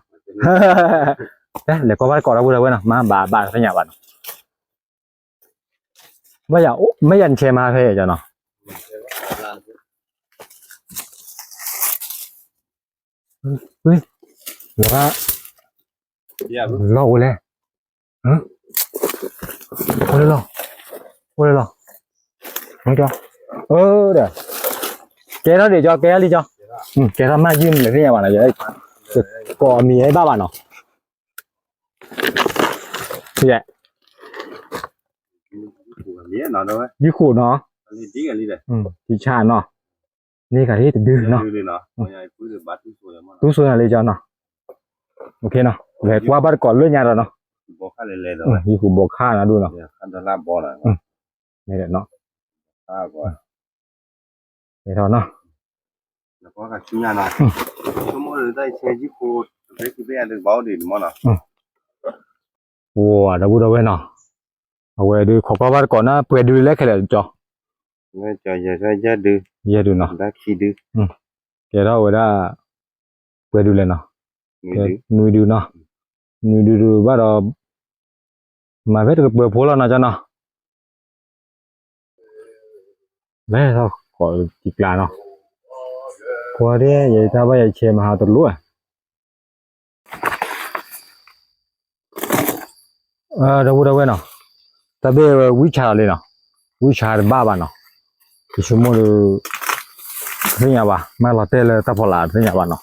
လဲၤကွၢ်ဘၣ်တကိးဒီပုၢ်ဒီဝဲၢ်နီၤ မၤဘၣ်ဘၣ်သ့ၣ်ညါဘၣ်နီၤ မ့ၢ်ယၤနဆဲးမၤဖဲယၤနီၤ, လီၤအိၣ်လဲၣ်, အိၣ်လၢလီၤ, အိၣ်လၢလီၤ, ဒီး, ကဲထီၣ်ဒံးကၠီ ကဲထီၣ်လံကၠီ, ကဲထီၣ်မးယုၢ်မုၢ်လၢသ့ၣ်ညါဘၣ်နီၤ, ကိးအမံၤဘၣ်ဘၣ်နီၤ ယုၢ်ဃိးနီၤ, ထံဆၣ်နီၤ, န့ၢ်ကၤလံတဒုနီၤ, တူၢ်စိနၤလံကၠီနီၤ, လဲၤကွၢ်ဘၣ်တကိးလၢညါဒီးနီၤ, ယုၢ်ဃိးဘီခါနၤဒိၣ်နီၤ, န့ၣ်နီၤ, ပှၤဒီပုၢ်ဒီဝဲၢ်နီၤ, အဝဲဒုးခိးကွၢ်ဘၣ်တကိးနီၤ ပှဲၤဒုလဲၣ်ခဲလၢာ်ကၠီ, ယဲၢ်ဒုနီၤ, ကဲထီၣ်ဝဲဒၣ်, ပှဲၤဒုလဲၣ်နီၤ, နွံဒုနီၤ, နွံဒုဒုးဘၣ်ဒီး, မၤဖဲတကပၤဖိလီၤနီၤကၠီနီၤ လဲၤထီၣ်ကိးတံကျါနီၤ, ပှၤဒ်ယတၢ်ဘၣ်ယဆဲးမၤဟးတလိၣ်ဧါ, ဒီပုၢ်ဒီဝဲၢ်နီၤ, တၢ်ဘ့ၣ်ဝဲဝံဆါလီၤလံနီၤ, ဝံဆါတဘၣ်ဘၣ်နီၤ, ယဆိကမိၣ်ဒီး, တသ့ၣ်ညါဘၣ် မ့ၢ်လီၤတဲာ်လၢတၢ်ဖီလာ်တသ့ၣ်ညါဘၣ်နီၤ,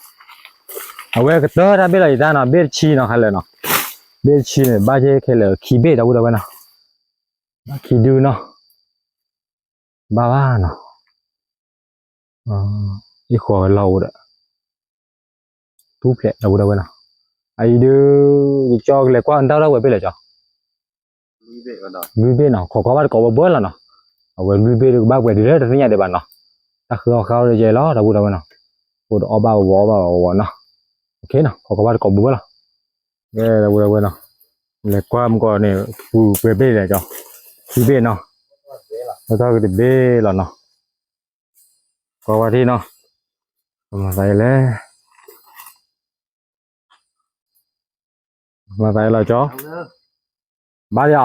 အဝဲကတၢၢ်တၢ်ဘ့ၣ်လီၤယတၢ်နီၤ ဘ့ၣ်တဆံနီၤခဲလၢာ်နီၤ, ဘ့ၣ်တဆံန့ၣ် ဘၣ်ကဲခဲလၢာ်ခံဘ့ၣ်ဒီပုၢ်ဒီဝဲၢ်နီၤ, ခံဒုနီၤ, ဘၣ်ဘၣ်နီၤ, ယဃီၤဝဲလီၢ်အိၣ်ဒီး, ထူၣ်ဖျဲးဒီပုၢ်ဒီဝဲၢ်နီၤ, အအံၤဒုး, ယကၠီကလဲၤကွၢ်နတၢ်ထီၣ်ဝဲဘ့ၣ်လဲၣ်ကၠီ, လွံၢ်ဘ့ၣ်နီၤ ခိးကွၢ်ဘၣ်တကိးဘၣ်ဘၣ်လီၤနီၤ, အဝဲလွံၢ်ဘ့ၣ်ဒုးကဘၣ်ပှဲၤဒုးလၢတသ့ၣ်ညါဒံးဘၣ်နီၤ, တၢ်ဃုအီၣ်ဃုအီၣ်ဒုးယဲလီၤဒီပုၢ်ဒီဝဲၢ်နီၤ, အိၣ်ဒီးအီၣ်ဘၣ်ဝီအီၣ်ဘၣ်ဝီနီၤ, ခိးကွၢ်ဘၣ်တကိးဘၣ်ဘၣ်လီၤ, ဒီပုၢ်ဒီဝဲၢ်နီၤ, လဲၤကွၢ်မုၢ်ကီၢ်န့ၣ် ပှဲၤဘ့ၣ်လဲၣ်ကၠီ, လွံၢ်ဘ့ၣ်နီၤ, လၢတၢ်ဂ့ၢ်တဘ့ၣ်လီၤနီၤ, ကွၢ်ဝဲထံၣ်နီၤ မၤသးလဲၣ်, မၤသးလီၤကၠီ, ဘၣ်ယၤ,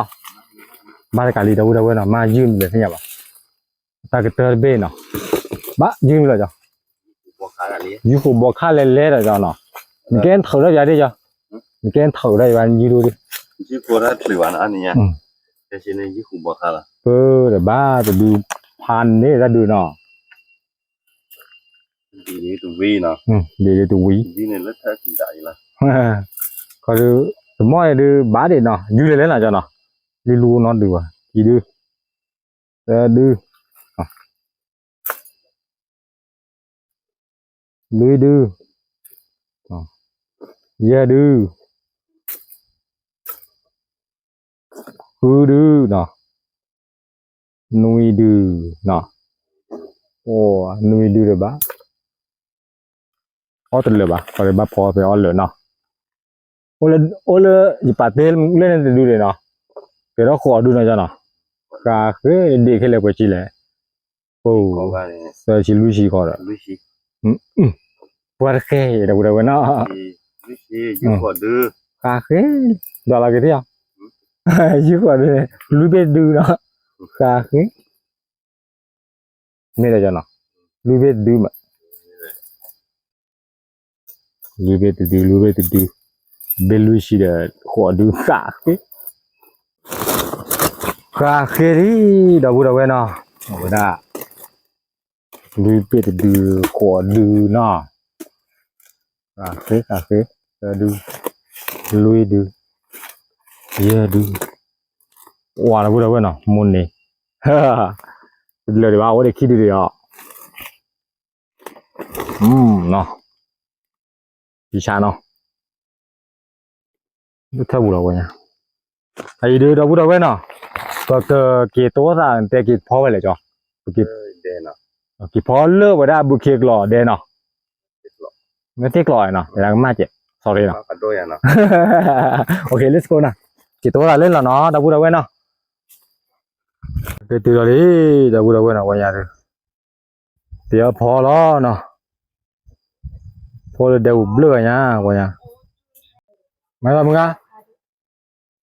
ဘၣ်တကးလံ ဒီပုၢ်ဒီဝဲၢ်နီၤ, မ့ၢ်ယုၢ်မံၤလဲၣ်သ့ၣ်ညါဘၣ်, တၢ်ကတၢၢ်တဘ့ၣ်နီၤ, ဘၣ်ယုၢ်မံၤလီၤကၠီ, ယုၢ်ဃိးဘီခါလဲၣ်လဲၣ်ဒီးကၠီနီၤ, နကဲထီၣ်ဒီးယၤဒ်ကၠီ, နကဲထီၣ်ဒီးယၤယုၢ်ဒိၣ်ဒံး, ယုၢ်ဃိးတၢ်ချုးဘၣ်နီၤ, ပၢ်ဒီးဘၣ်တဒုဖးန့ၣ်တၢ်ဒုးနီၤ ဒ်လၢတဝံၤ, ခီဒုး တမီၢ်အံၤဒုးဘၣ်ဒံးနီၤ, ယုၢ်လဲၤလဲၣ်နီၤကၠီနီၤ, လံလူနီၤဒုးဘၣ်, ခံဒုး, သၢဒု, လွံၢ်ဒု, ယဲၢ်ဒု, ဃုဒုနီၤ, နွံဒုနီၤ, အိၣ် နွံဒုဒီးဘၣ်, အီၣ်တလၢာ်ဘၣ်, ခီဒုးဘၣ်ဖီဖဲအီၣ်လၢာ်နီၤ, အိၣ်လၢယပာ်တ့လၢန့ၣ်တဒုန့ၣ်နီၤ, ကဲထီၣ်ဃိးဒုနီၤကၠီနီၤ, ဃးဃ့ဒ့ခဲလၢာ်ပှဲၤဆံလဲၣ်, အိၣ်, သၢဆံလွံၢ်ဆံဃီဒီး, ပှၤတဃဲဒီပုၢ်ဒီဝဲၢ်နီၤ, ဃးဃ့, ဒွးလီၤက့ၤသ့ၣ်အီၤ, ယုၢ်ဃိးဒုန့ၣ် လွံၢ်ဘ့ၣ်တဒုနီၤ, ဃးဃ့ မ့ၢ်ဒီးကၠီနီၤ, လွံၢ်ဘ့ၣ်တဒုမး, လွံၢ်ဘ့ၣ်တဒု လွံၢ်ဘ့ၣ်တဒု, ဘ့ၣ်လွံၢ်ဆံဒီး ဃိးဒုဃးဃ့, ဃးဃ့လံ, ဒီပုၢ်ဒီဝဲၢ်နီၤ, အဝဲဒၣ် လွံၢ်ဘ့ၣ်တဒု ဃိးဒုနီၤ, ဃးဃ့ ဃးဃ့, သၢဒု, လွံၢ်ဒု, ယဲၢ်ဒု, ဝါဒီပုၢ်ဒီဝဲၢ်နီၤ မိၢ်န့ၣ်, တလၢာ်ဒံးဘၣ် အိၣ်ဒီးခံဒုဒံးအီၤ, နီၤ, ယဆါနီၤ ထၢၣ်ပူၤလီၤဝဲညါ, အအံၤဒုးဒီပုၢ်ဒီဝဲၢ်နီၤ, ပကက့ၤတိသးတဲက့ၤဖီဝဲလဲၣ်ကၠီ, က့ၤဖီလၢဝဲဒၣ်ဘုခ့ကျိးဒဲနီၤ, မ့ၢ်သ့ကျိးနီၤ ယကမၣ်ကဲး sorry နီၤ, okay let's go နီၤ, က့ၤတိသးလၢလီၤနီၤ ဒီပုၢ်ဒီဝဲၢ်နီၤ, က့ၤတုၤလီၤလံ ဒီပုၢ်ဒီဝဲၢ်နီၤ ဝဲညါဒုး တ့အီၣ်ဖီလီၤနီၤ, ဖီလၢဒဲပူၤဘျၢၣ်ဂၤညါ ပှၤညါ, မၤလီၤမုၢ်ဂၤ,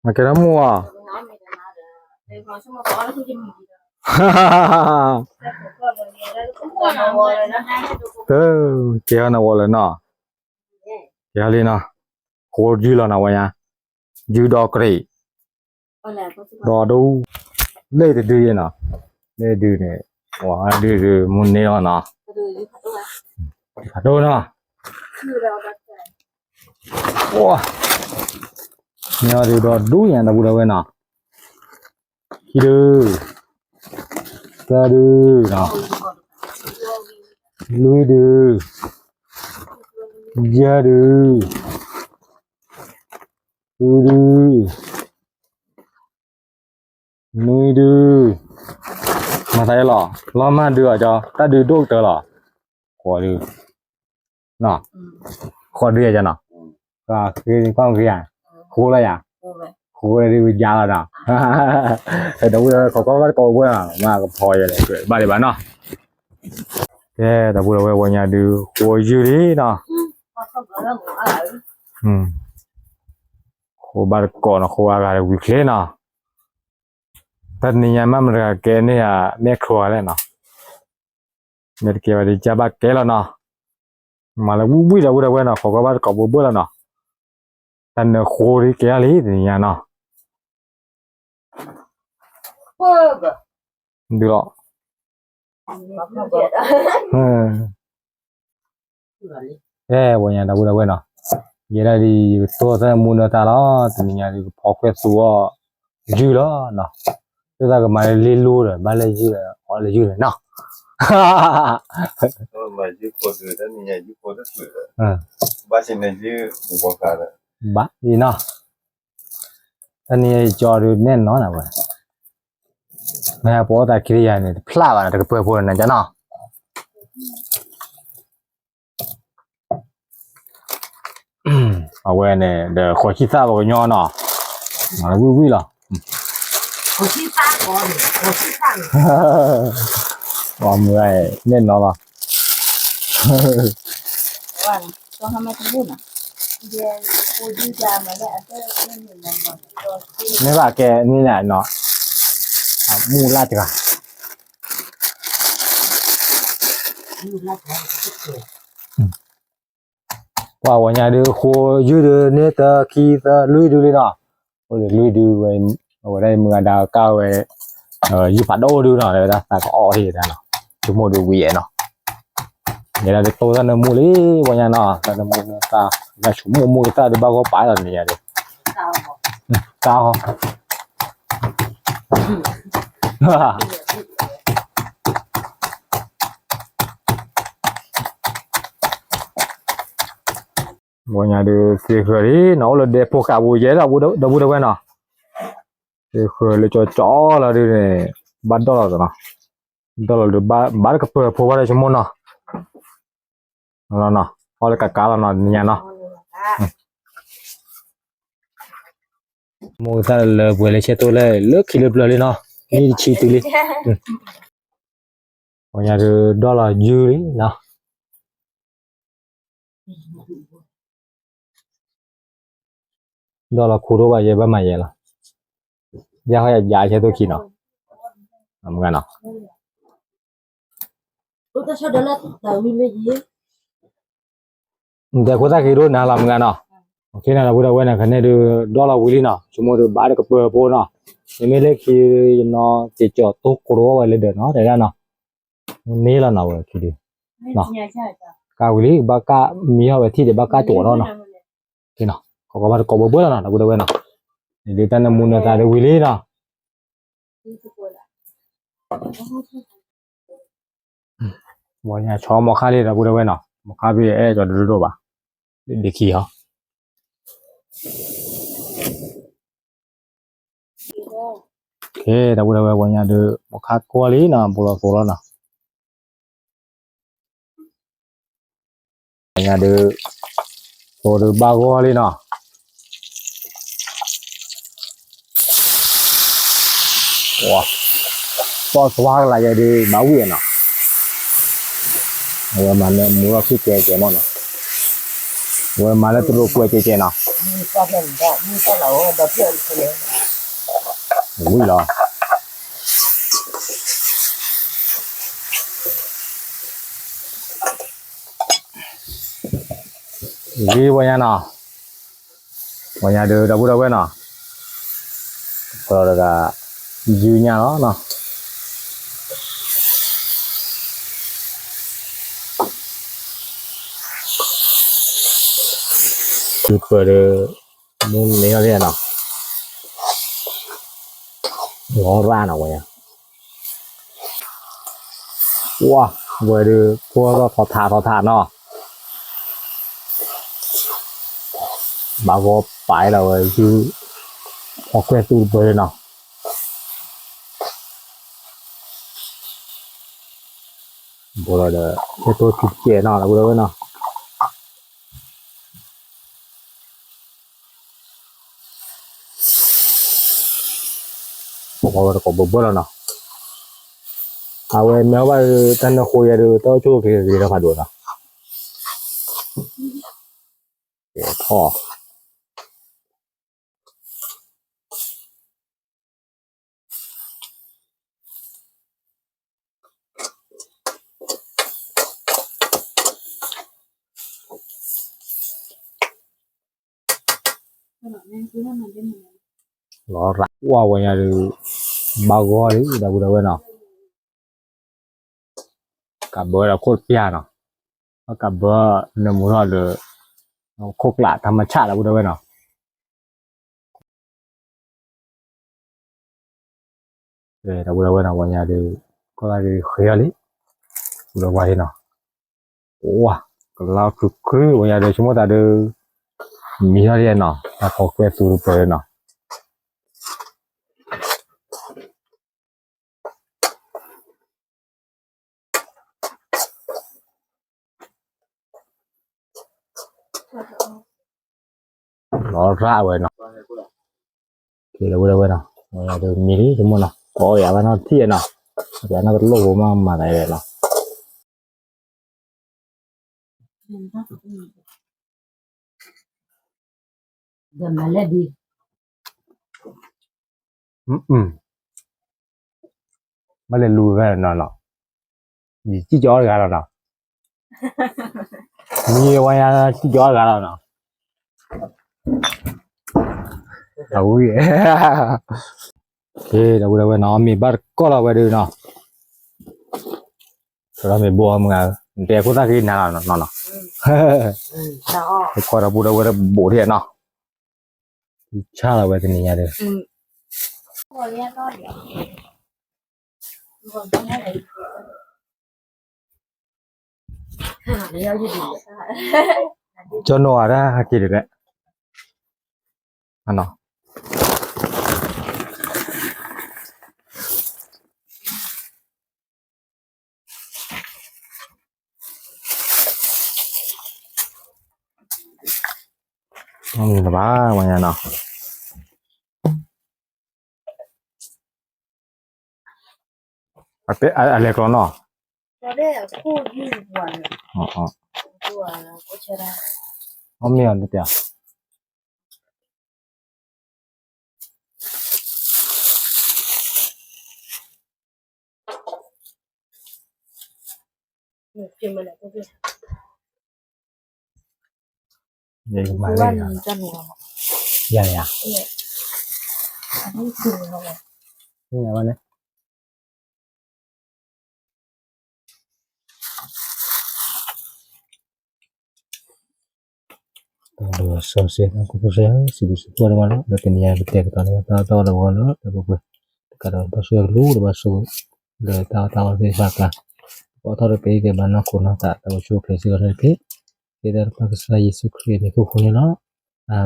မၤကဲထီၣ်မူအီၤ, ကဲထီၣ်နဝီလၢနီၤ, ကဲထီၣ်လံနီၤ, ဃိယုၢ်လီၤနီၤ ဝဲညါ, ယုၢ်ဒီးကြ့း ဒီးဒူ လ့ၣ်တဒုယဲနီၤ, လ့ၣ်ဒုန့ၣ် ဝဲဒုဒုမူန့ၢ်လီၤနီၤ, ဖးဒိၣ်နီၤ, ဝဲ န့ၢ်အီၤဒုဒီးဒူညါ ဒီပုၢ်ဒီဝဲၢ်နီၤ, ခံဒု, သၢဒု, လွံၢ်ဒု, ယဲၢ်ဒု, ဃုဒု, နွံဒု, မၤသးယဲလီၤ, လီၤမၢ်ဒုအီၤကၠီ, တၢ်ဒုဒိၣ်ကတၢၢ်လီၤ, ဃိးဒု, ဃိးဒုယဲကၠီနီၤ, ဃိးဒု, ဃိးလီၤယၤ, ဃိးဒုယၤလီၤနီၤ, ဒီပုၢ်ဒီဝဲၢ်ခိးကီၢ်ဘၣ်တကိးဝဲၢ်နီၤ, မ့ၢ်ကဖီယဲလဲၣ် ဘၣ်ဒံးဘၣ်နီၤ, ကဲ ဒီပုၢ်ဒီဝဲၢ် ဝဲညါဒု ဃိယုၢ်လံနီၤ ဃိဘၣ်တကိးနီၤ, ဃိအဂၤတဝံၤချ့နီၤ, တၢ်တနံၤညါမ့ၢ်မတၤတဂၤကဲန့ၢ်ဧါ, မ့ၢ်ခိဂၤလဲၣ်နီၤ, မ့ၢ်တကဲဘၣ်ဒ်ကဘၣ်ကဲလီၤနီၤ, မၤလၢဝံၣ်ဝံၣ်ဒီပုၢ်ဒီဝဲၢ်နီၤ, ဃိကီၢ်ဘၣ်တကိးဘိဘိလီၤနီၤ, တၢ်နၢၤဃိဒ်ကဲထီၣ်လံတနံၤညါနီၤ ဒုလီၤ, အဲ ဝဲညါဒီပုၢ်ဒီဝဲၢ်နီၤ, ယဲဒၣ်ဒ် ယကတိၢ်သၣ်မူနီၤတၢ်လီၤ, တနံၤညါဒ်ကဖီခွဲးသူအီၤ ယုၢ်လီၤနီၤ, တိၢ်သၣ်ကမၤလၢလ့လိဒီး ဘၣ်လၢယုၢ်ဒီး အီၣ်လၢယုၢ်န့ၣ်နီၤ, ဘၣ်န့ၣ်နီၤ, တနံၤညါယကၠီဒုးနဲၣ်နီၤနဝဲ, မ့ၢ်ဟဲပအီၣ်သးခံတယၤန့ၣ် တဖျါဘၣ်နီၤ တကပၢၤဖိန့ၣ်ကၠီနီၤ အဝဲန့ၣ် ဒီးဃိးဆံသၣ်ပှၤကညီနီၤ, ဝံၣ်ဝံၣ်လီၤ, အမုၢ်န့ၣ်နီၤလီၤ, မ့ၢ်ဘၣ်ကဲန့ၣ်နီၤ, မူလၢ်တဂၤ ပှၤဝဲညါဒုး ဃိယုၢ်ဒုးန့ၢ်တခံသၢလွံၢ်ဒုလံနီၤ, အိၣ်ဒုးလွံၢ်ဒုဝဲ, အဝဲဒၣ်မုၢ်ဂၤဒါကါဝဲ, ယုၢ်ဖးဒိၣ်ဒုနီၤ, ဝဲဒၣ်သးကအီၣ်ဟ့ၣ်ဒၣ်နီၤ, ဆိကမိၣ်ဒုးဝံၤအဲၣ်နီၤ, ယဲဒၣ်ဒုးတိၢ်တၢ်နၢမူလံ, ပှၤညါနီၤ, တၢ်နၢမူနၢသၣ်, တၢ်ဆိကမိၣ်မိၢ်ကသၣ်ဒုးဘၣ်ဂီၢ်ပာ်လီၤန့ၣ်ညါဒုး, တၢ်ဟီ ပှၤညါဒုးသ့ဃၢၤလံနီၤ, အိၣ်လၢဒဲဖိဃာ်ပူၤယဲဒီး ဒီပုၢ်ဒီဝဲၢ်နီၤ, သ့ဃၢၤလၢကၠီကၠီလီၤဒုးန့ၣ်, ဘၣ်ဒီၣ်လီၤနီၤ, ဒီၣ်လီၤဒုး ဘၣ်တကပၤဖိဘၣ်ဒီးဆိကမိၣ်နီၤ, အီၣ်လၢကကါလီၤနီၤ နံၤညါနီၤ, မိၢ်ကသၣ်လၢပှဲၤလၢဆဲးတိၢ်လဲၣ် လၢခံလၢပျၢၤလံနီၤ, လံတဆံတုၤလံ, ပှၤညါဒုးဒီၣ်လီၤယုၢ်လံနီၤ ဒီးလီၤခူဒိၣ်ဘၣ်ယဲဘၣ်မၤယဲလီၤ, ယါဟီယါဆဲးတိၢ်ခံနီၤ, မုၢ်ဂၤနီၤ, တဲခိၣ်သၣ်က့ၤဒိၣ်နၤလီၤမုၢ်ဂၤနီၤ, ခဲန့ၣ်ဒီပုၢ်ဒီဝဲၢ်န့ၣ် ခဲန့ၣ်ဒုး ဒီၣ်လီၤဝံၤလံနီၤ, ဆိကမိၣ်ဒုးဘၣ်တကပၤဖိနီၤ, မ့မ့ၢ်လၢခံယနီၤ က့ၤကၠီၤတိၢ်ကရိဝဲလၢဒၢးနီၤ တဲဒၣ်နီၤ, န့ၢ်လီၤနီၤဝဲခံဒုး, ကါဝံၤလံ ဘၣ်ကါမံဟီၣ်ဝဲထံၣ်ဒီး ဘၣ်ကါကၠီၤနီၤနီၤ, ကီကီဘၣ်တကိးဘၢဘၢလီၤနီၤ ဒီပုၢ်ဒီဝဲၢ်နီၤ, ဒုးတၢ်နၢမူနၢသၣ်ဒုးဝံၤလံနီၤ ဝဲညါဆီမိၢ်ခါလံဒီပုၢ်ဒီဝဲၢ်နီၤ, မိၢ်ခါဖဲအဲၣ်ကၠီၤဒိၣ်ဒိၣ်ဘၣ်, ဒ့ခံဟီ, ဒီပုၢ်ဒီဝဲၢ်ဝဲညါဒုး မိၢ်ခါကွၢ်လံနီၤ ဘူးလီၤသိးလီၤနီၤ ညါဒုး, သိးဒုးဘၣ်ဂီၢ်လံနီၤ, ပီၢ်သွါကလးယဲဒုး ဘၣ်ဝံၣ်နီၤ, အဝဲမၤလၢမူလီၤဖံၣ်ကဲကဲမ့ၢ်နီၤ, အဝဲမၤလၢတရိးကွဲးကဲကဲနီၤ, ဝံၣ်လီၤ လံဝဲညါနီၤ, ဝဲညါဒုး ဒီပုၢ်ဒီဝဲၢ်နီၤ, ပှၤတဂၤ ယုၢ်ညၣ်လီၤနီၤ, ယုၢ်ပၢၢ်ဒီး မူန့ၢ်အီၤလံနီၤ, လီၤရၣ်နီၤဝဲညါ ဝါ, ဝဲဒုး ဖိထီၣ်ထီထးထီထးနီၤ, ဘၣ်ဂီၢ်ပာ်လီၤဝဲ ယုၢ် ဟီၣ်ကွဲၢ်သူတပၢၢ်နီၤ, ဘူးလီၤဒီး ဟဲတိၢ်ထံကဲနီၤ ဒီပုၢ်ဒီဝဲၢ်နီၤ ပှၤဝဲတကိးဘၢဘၢလီၤနီၤ, အဝဲမ့ၢ်အီၣ်ဘၣ်ဒီး တၢ်နၢဃိယဲဒုး တၢ်အိၣ်ဆူၣ်အိၣ်ချ့ဂ့ၤထီၣ်ဖးဒိၣ်နီၤ, ထီၣ် လီၤရၣ်ဝဲညါဒုး ဘၣ်ဂီၢ်လံ ဒီပုၢ်ဒီဝဲၢ်နီၤ, ကးဘၢဒီးခိၣ်တပျၢ်နီၤ, ကးဘၢနၢမူထီၣ်ဒီး ခိၣ်ကျးတၢ်မၤဆၣ် ဒီပုၢ်ဒီဝဲၢ်နီၤ ဒီပုၢ်ဒီဝဲၢ်နီၤ ဝဲညါဒုး ကီၢ်လၢ်ဒုးဃ့အီၤလံ, ဒီးဝါလံနီၤ, အိၣ်ဝါ ကလါခုၣ်ခုၣ် ဝဲညါဒုး ဆိကမိၣ်သးဒုး မံထီၣ်လံနီၤ, တၢ်ဖီကွဲၢ်သူတပၢၢ်နီၤ လီၤရၣ်ဝဲနီၤ, ကဲလၢဝဲလၢဝဲနီၤ, ဝဲဒုးမံလံ ဆိကမိၣ်နီၤ, ကိးယၤဘၣ်နီၤထံၣ်နီၤ, ယၤနီၤတလိၣ်ဖိမးမၤသးဝဲနီၤ ဒီးမၤလဲၣ်ဒ် မ့ၢ်လဲၤလူၤဖဲနီၤနီၤ, ယစံၣ်ကီးတဂၤလီၤနီၤ, မ့ၢ်ဝဲညါစံၣ်ကီးတဂၤလီၤနီၤ, အဝံၣ်, ဒီပုၢ်ဒီဝဲၢ်နီၤ မ့ၢ်ဘၣ်တကီၢ်လီၤဝဲဒုနီၤ, ဒီးမ့ၢ်ဘိမုၢ်ဂၤ, နတဲခိၣ်သၣ်ဃံနၤလီၤနီၤနီၤ, တကီၢ်ဒီပုၢ်ဒီဝဲၢ်တဘိးထံၣ်နီၤ, ဆၣ်လီၤဝဲတနံၤညါဒီး ကၠီနီၢ်အတၢ်ဟးက့ၤတကဲ, အနီၤ, တဘၣ်ဝဲညါနီၤ, အလဲၤကျီနီၤ, အီၣ်မ့ၢ်အီၤတတဲ ယမၤလဲၣ်, ယၤယၤ, ယၤဝဲန့ၣ်, ဒီးစီၤစ့ၢ်ကီး စံးဘျုးစံးဖှိၣ် တမံၤလၢ်လၢ်လီၤ. ဒီးတနံၤအံၤ ပတဲာ်ကတီၤန့ၢ်တၢ်အီၣ်တၢ်အီလၢအဂီၢ်လီၤ. ဒီးပပှဲၤတကးဒီး ဘၣ်ဆိၣ်ဂ့ၤကလူး ဒီးဘၣ်ဆိၣ်ဂ့ၤ လၢတၢ်အီၣ်တၢ်အီသ့ၣ်တဖၣ်အကျါ, ပအိးထီၣ်ဒီးပဟံၣ်က့ၤဘၣ်နီၢ်ခိနီၢ်သး ဒီးပဆိၣ်ဂ့ၤက့ၤစ့ၢ်ကီးန့ၣ်တက့ၢ်. ယဲဒၣ်ပၢ်ကစၢ်ယ့ၣ်ၡူးခရံာ်အမံၤ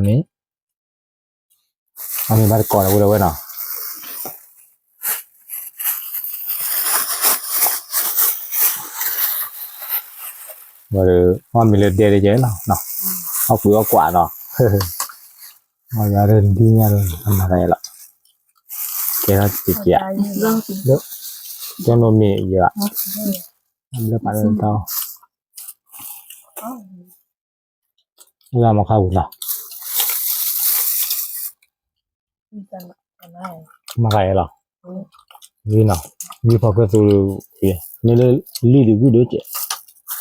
အဃိန့ၣ်လီၤ. အၤမ့ၣ်. အမ့ၢ်ဘၣ်တကိးဒီးဝဲဒၣ်ဝဲနီၤ. ဝဲဒီး အီၣ်မ့ၤလၢဒဲဒ်ကဲလီၤ, အီၣ်ကွံာ်အီၣ်ကွၢ်နီၤ, အီၣ်ယၤဒီးဒုညါဒီး အမၤတၢ်အံၤလီၤ, ကဲထီၣ်ကကဲး, ကၠီနိမ့ၢ်ယၤ, အဘျၢပာ်လၢတၢ် လၢမခါပူၤနီၤ, မခါအံၤလီၤ, ဝံၤနီၤ, ဝံၤဖီခိၣ်သူ, မ့ၢ်လၢလံၣ်ဒုးဝံၣ်ဒုးကဲး,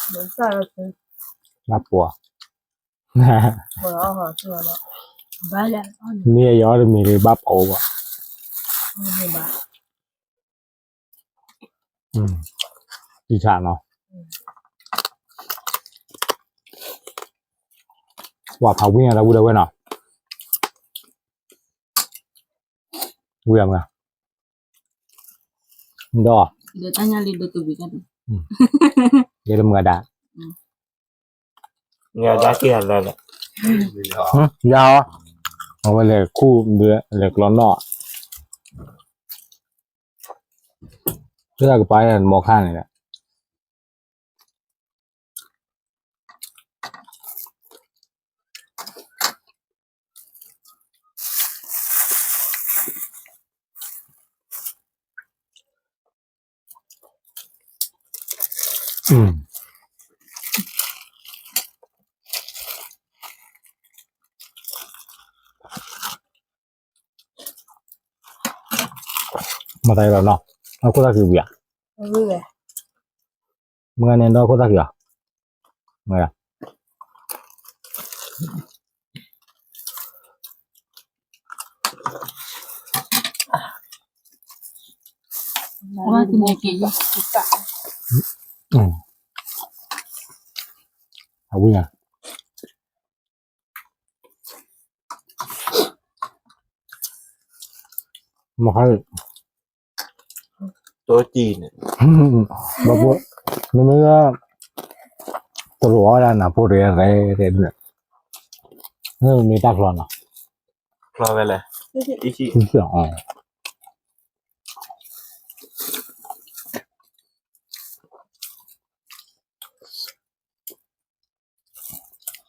ဘၣ်ပှၤ, မ့ၢ်ယအီၣ်တမံၤဒီးဘၣ်ပှၤအိၣ်ဘၣ်. အံၤဆၣ်နီၤ, ပှၤဖးဝံၣ်ညါဒီပုၢ်ဒီဝဲၢ်နီၤ, ဝံၣ်မး, ဒီး, ယဲတမုာ်ဒၣ်, ယၤ, အဝဲလဲၤခူၣ်, လဲၤကျီနီၣ်, လၢတၢ်ကပၤန့ၣ် မီၤခါန့ၣ်ဒီး မတၤအံၤလီၤနီၤ, အခိၣ်သၣ်က့ၤဝံၤဧါ, မုၢ်ဂၤန့ၣ်ဒီးခိၣ်သၣ်က့ၤလီၤ, မုၢ်ဂၤ အဝံၣ်ဧါ, မခါ, ဘၣ်ဖိ, မ့မ့ၢ်လၢ တရိးအီၣ်ဒၣ်နၤဖိတဂၤရဲၣ်, မ့ၢ်တၢ်ချီနီၤ, ချီဝဲလဲၣ်,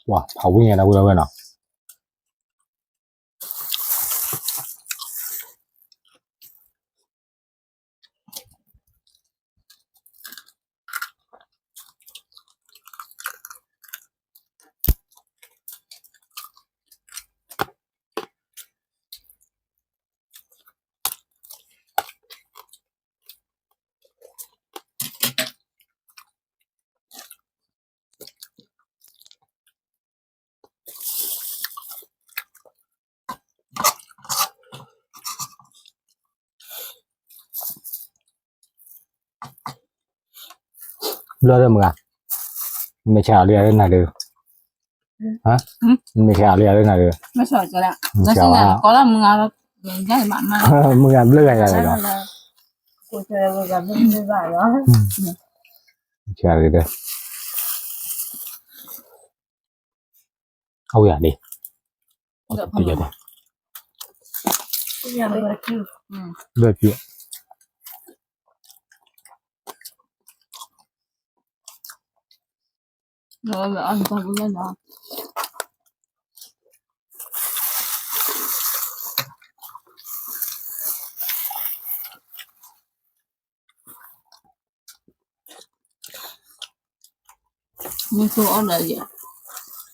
ပှၤဖးဝံၣ်ညါဒီပုၢ်ဒီဝဲၢ်နီၤ. အ ဘျီဒီးမုၢ်ဂၤ, မ့ၢ်ဆါအီၤလံယၤလၢနၤဒီး, မ့ၢ်ဆါအီၤလံယၤလၢနၤဒီး, မုၢ်ဂၤဘျၢဂၤယၤလီၤ, ဆါဒီး, အဝဲယၤန့ၣ်, ဘျၢကံ မ့ၢ်သိအီၣ်ဒီးယဲ,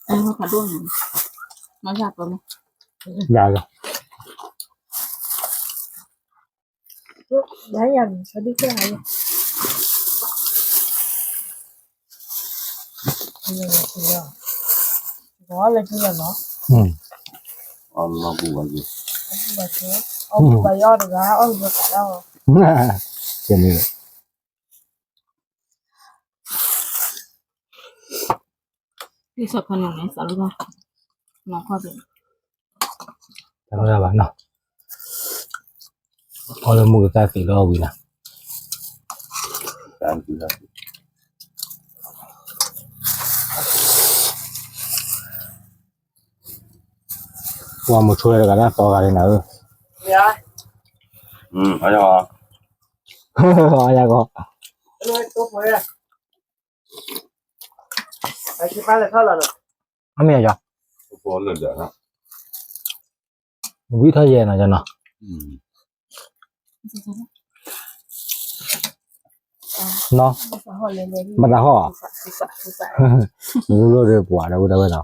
အဲ မၤယၤပၢၢ်မး, ယၤလီၤ, တၢ်လၢမုၢ်ကသးသ့ၣ်လီၤဝံၤလီၤ, ပှၤမုၢ်ဆိတဂၤဒၣ်သီဂၤလံနၤဧၢ, အါယၤကီး, အါမ့ၢ်ယၤ, ဝံထီၣ်ယဲနီၤယနီၤ, နီၤ, ဘၣ်တၢ်ဟီၣ်, မ့ၢ်လိၣ်ဒီးပှၤဒီးဝဲဒီးဝဲနီၤ,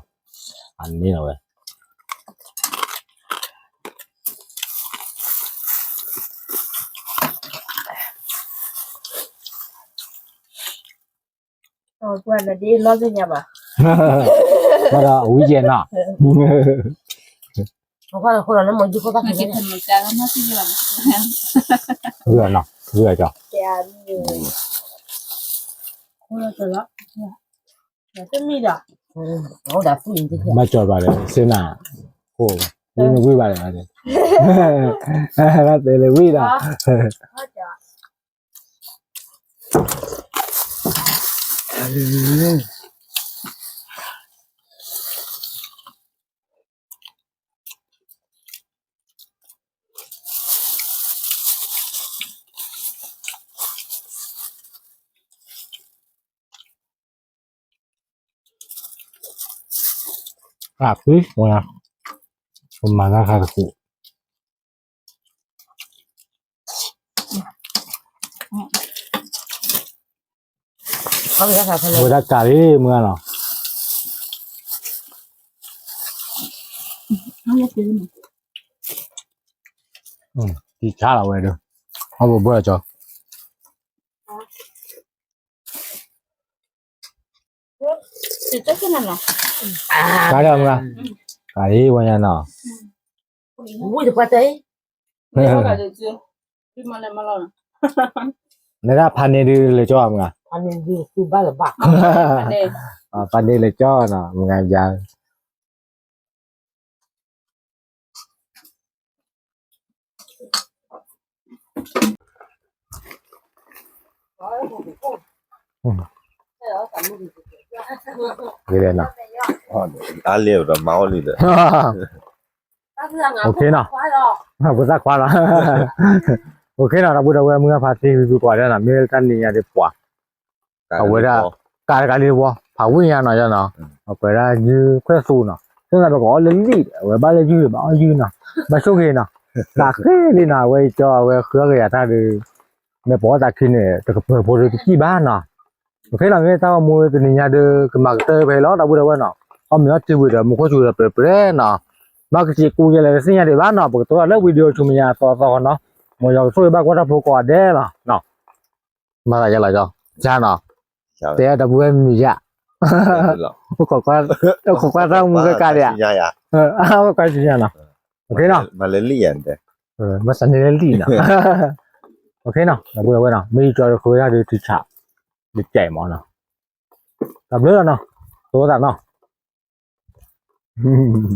အန့ၣ်လီၤဝဲ ဘၣ်ဒီးဝံယဲနီၤ, ဂုာ်နီၤ, ဂုာ်ကီး, ဘၣ်ကၠီၤဘၣ်ဒီး စ့နၤ, ဝံနဝံဘၣ်ဒီး, ဘၣ်တဲလၢဝံဒီး အဖု, ပမၤတၢ်ခါတခိၣ်, ဝဲဒၣ်ကးလံမုၢ်ဂၤနီၤ, တံၢ်ဆါလီၤဝဲဒီး, အဘိဘၢကၠီ ကါဒၣ်မုၢ်, ကါဒ်ဝဲညါနီၤ, နဒၣ်ဖးန့ၢ်ဒုးလဲၤကၠီမုၢ်, ဖးန့ၢ်လဲၤကၠီနီၤ မုၢ်ဂၤယၤ အါလံဒီးမၤအီၣ်လံဒီး, အိၣ်ခ့နီၤ, ပသးခွါလီၤ, အိၣ်ခ့နီၤ ဒီပုၢ်ဒီဝဲၢ်မုၢ်ဂၢ်ဖါတံၢ် သုကွၢ်ဒၣ်နီၤ မ့ၢ်လၢတၢ်နံၤညါဒ်ပှၤ အဝဲဒၣ် ကးတကးလံတဝီ ဖးဝံၣ်ညါနီၤယနီၤ, အပှဲၤဒၣ်ယုၢ်ခွဲၣ်သူနီၤ, သနာ်က့ကအီၣ်လၢလံၣ် အဝဲဘၣ်လၢယုၢ်ဘၣ်အီၣ်ယုၢ်နီၤ, ဘၣ်ဆိၣ်ဂ့ၤနီၤ, သးဃ့လံနီၤ အဝဲအံၤကၠီအဝဲဃုအီၣ်ကယၤတၢ်ဒီး, မ့ၢ်ပှၤအီၣ်သးခံန့ၣ် တကပၢၤဖိဒီးတကံၣ်ဘၣ်နီၤ, အိၣ်ခ့နီၤ မ့ၢ်တၢ်ဂီၤမူတနံၤညါဒီး ကမၤကတၢၢ်ဖဲအံၤလီၤ ဒီပုၢ်ဒီဝဲၢ်နီၤ, အီၣ်မ့ၤအီၣ်ထံဝံၤဒီး မူခိၣ်စူၤဒီးပြဲပြဲနီၤ, ဘၣ်ကစံးကူယဲလဲၣ်တသ့ၣ်ညါဒံးဘၣ်နီၤ, ပကတိၤထီၣ်လၢ video ဆူမဲာ်ညါအသီအသီနီၤ, မ်ယွၤကဆိၣ်ဂ့ၤဘၣ်ကွၢ်တၢ်ဖိကိးဂၤဒဲးလီၤ. မၤသးယဲလီၤ, ယၤနီၤ, တဲဒီပုၢ်ဝဲၢ်မံၤယၤ, အိၣ်ခိးကွၢ်တၢ်မူကကါဒံးဧါ, အိၣ်ခိးကွၢ်ဆူညါနီၤ, အိၣ်ခ့နီၤ, မၤလၢလံၣ်ယၤ, မၤသးန့ၢ်လၢလံၣ်နီၤ, အိၣ်ခ့နီၤ ဒီပုၢ်ဝဲၢ်နီၤ မ့ၢ်ယကၠီဒီးဃုဝဲဒၣ်ဒီးထံဆး, ဒီးကဲမးနီၤ တၢ်ဘျုးလီၤနီၤ, တိသးနီၤ.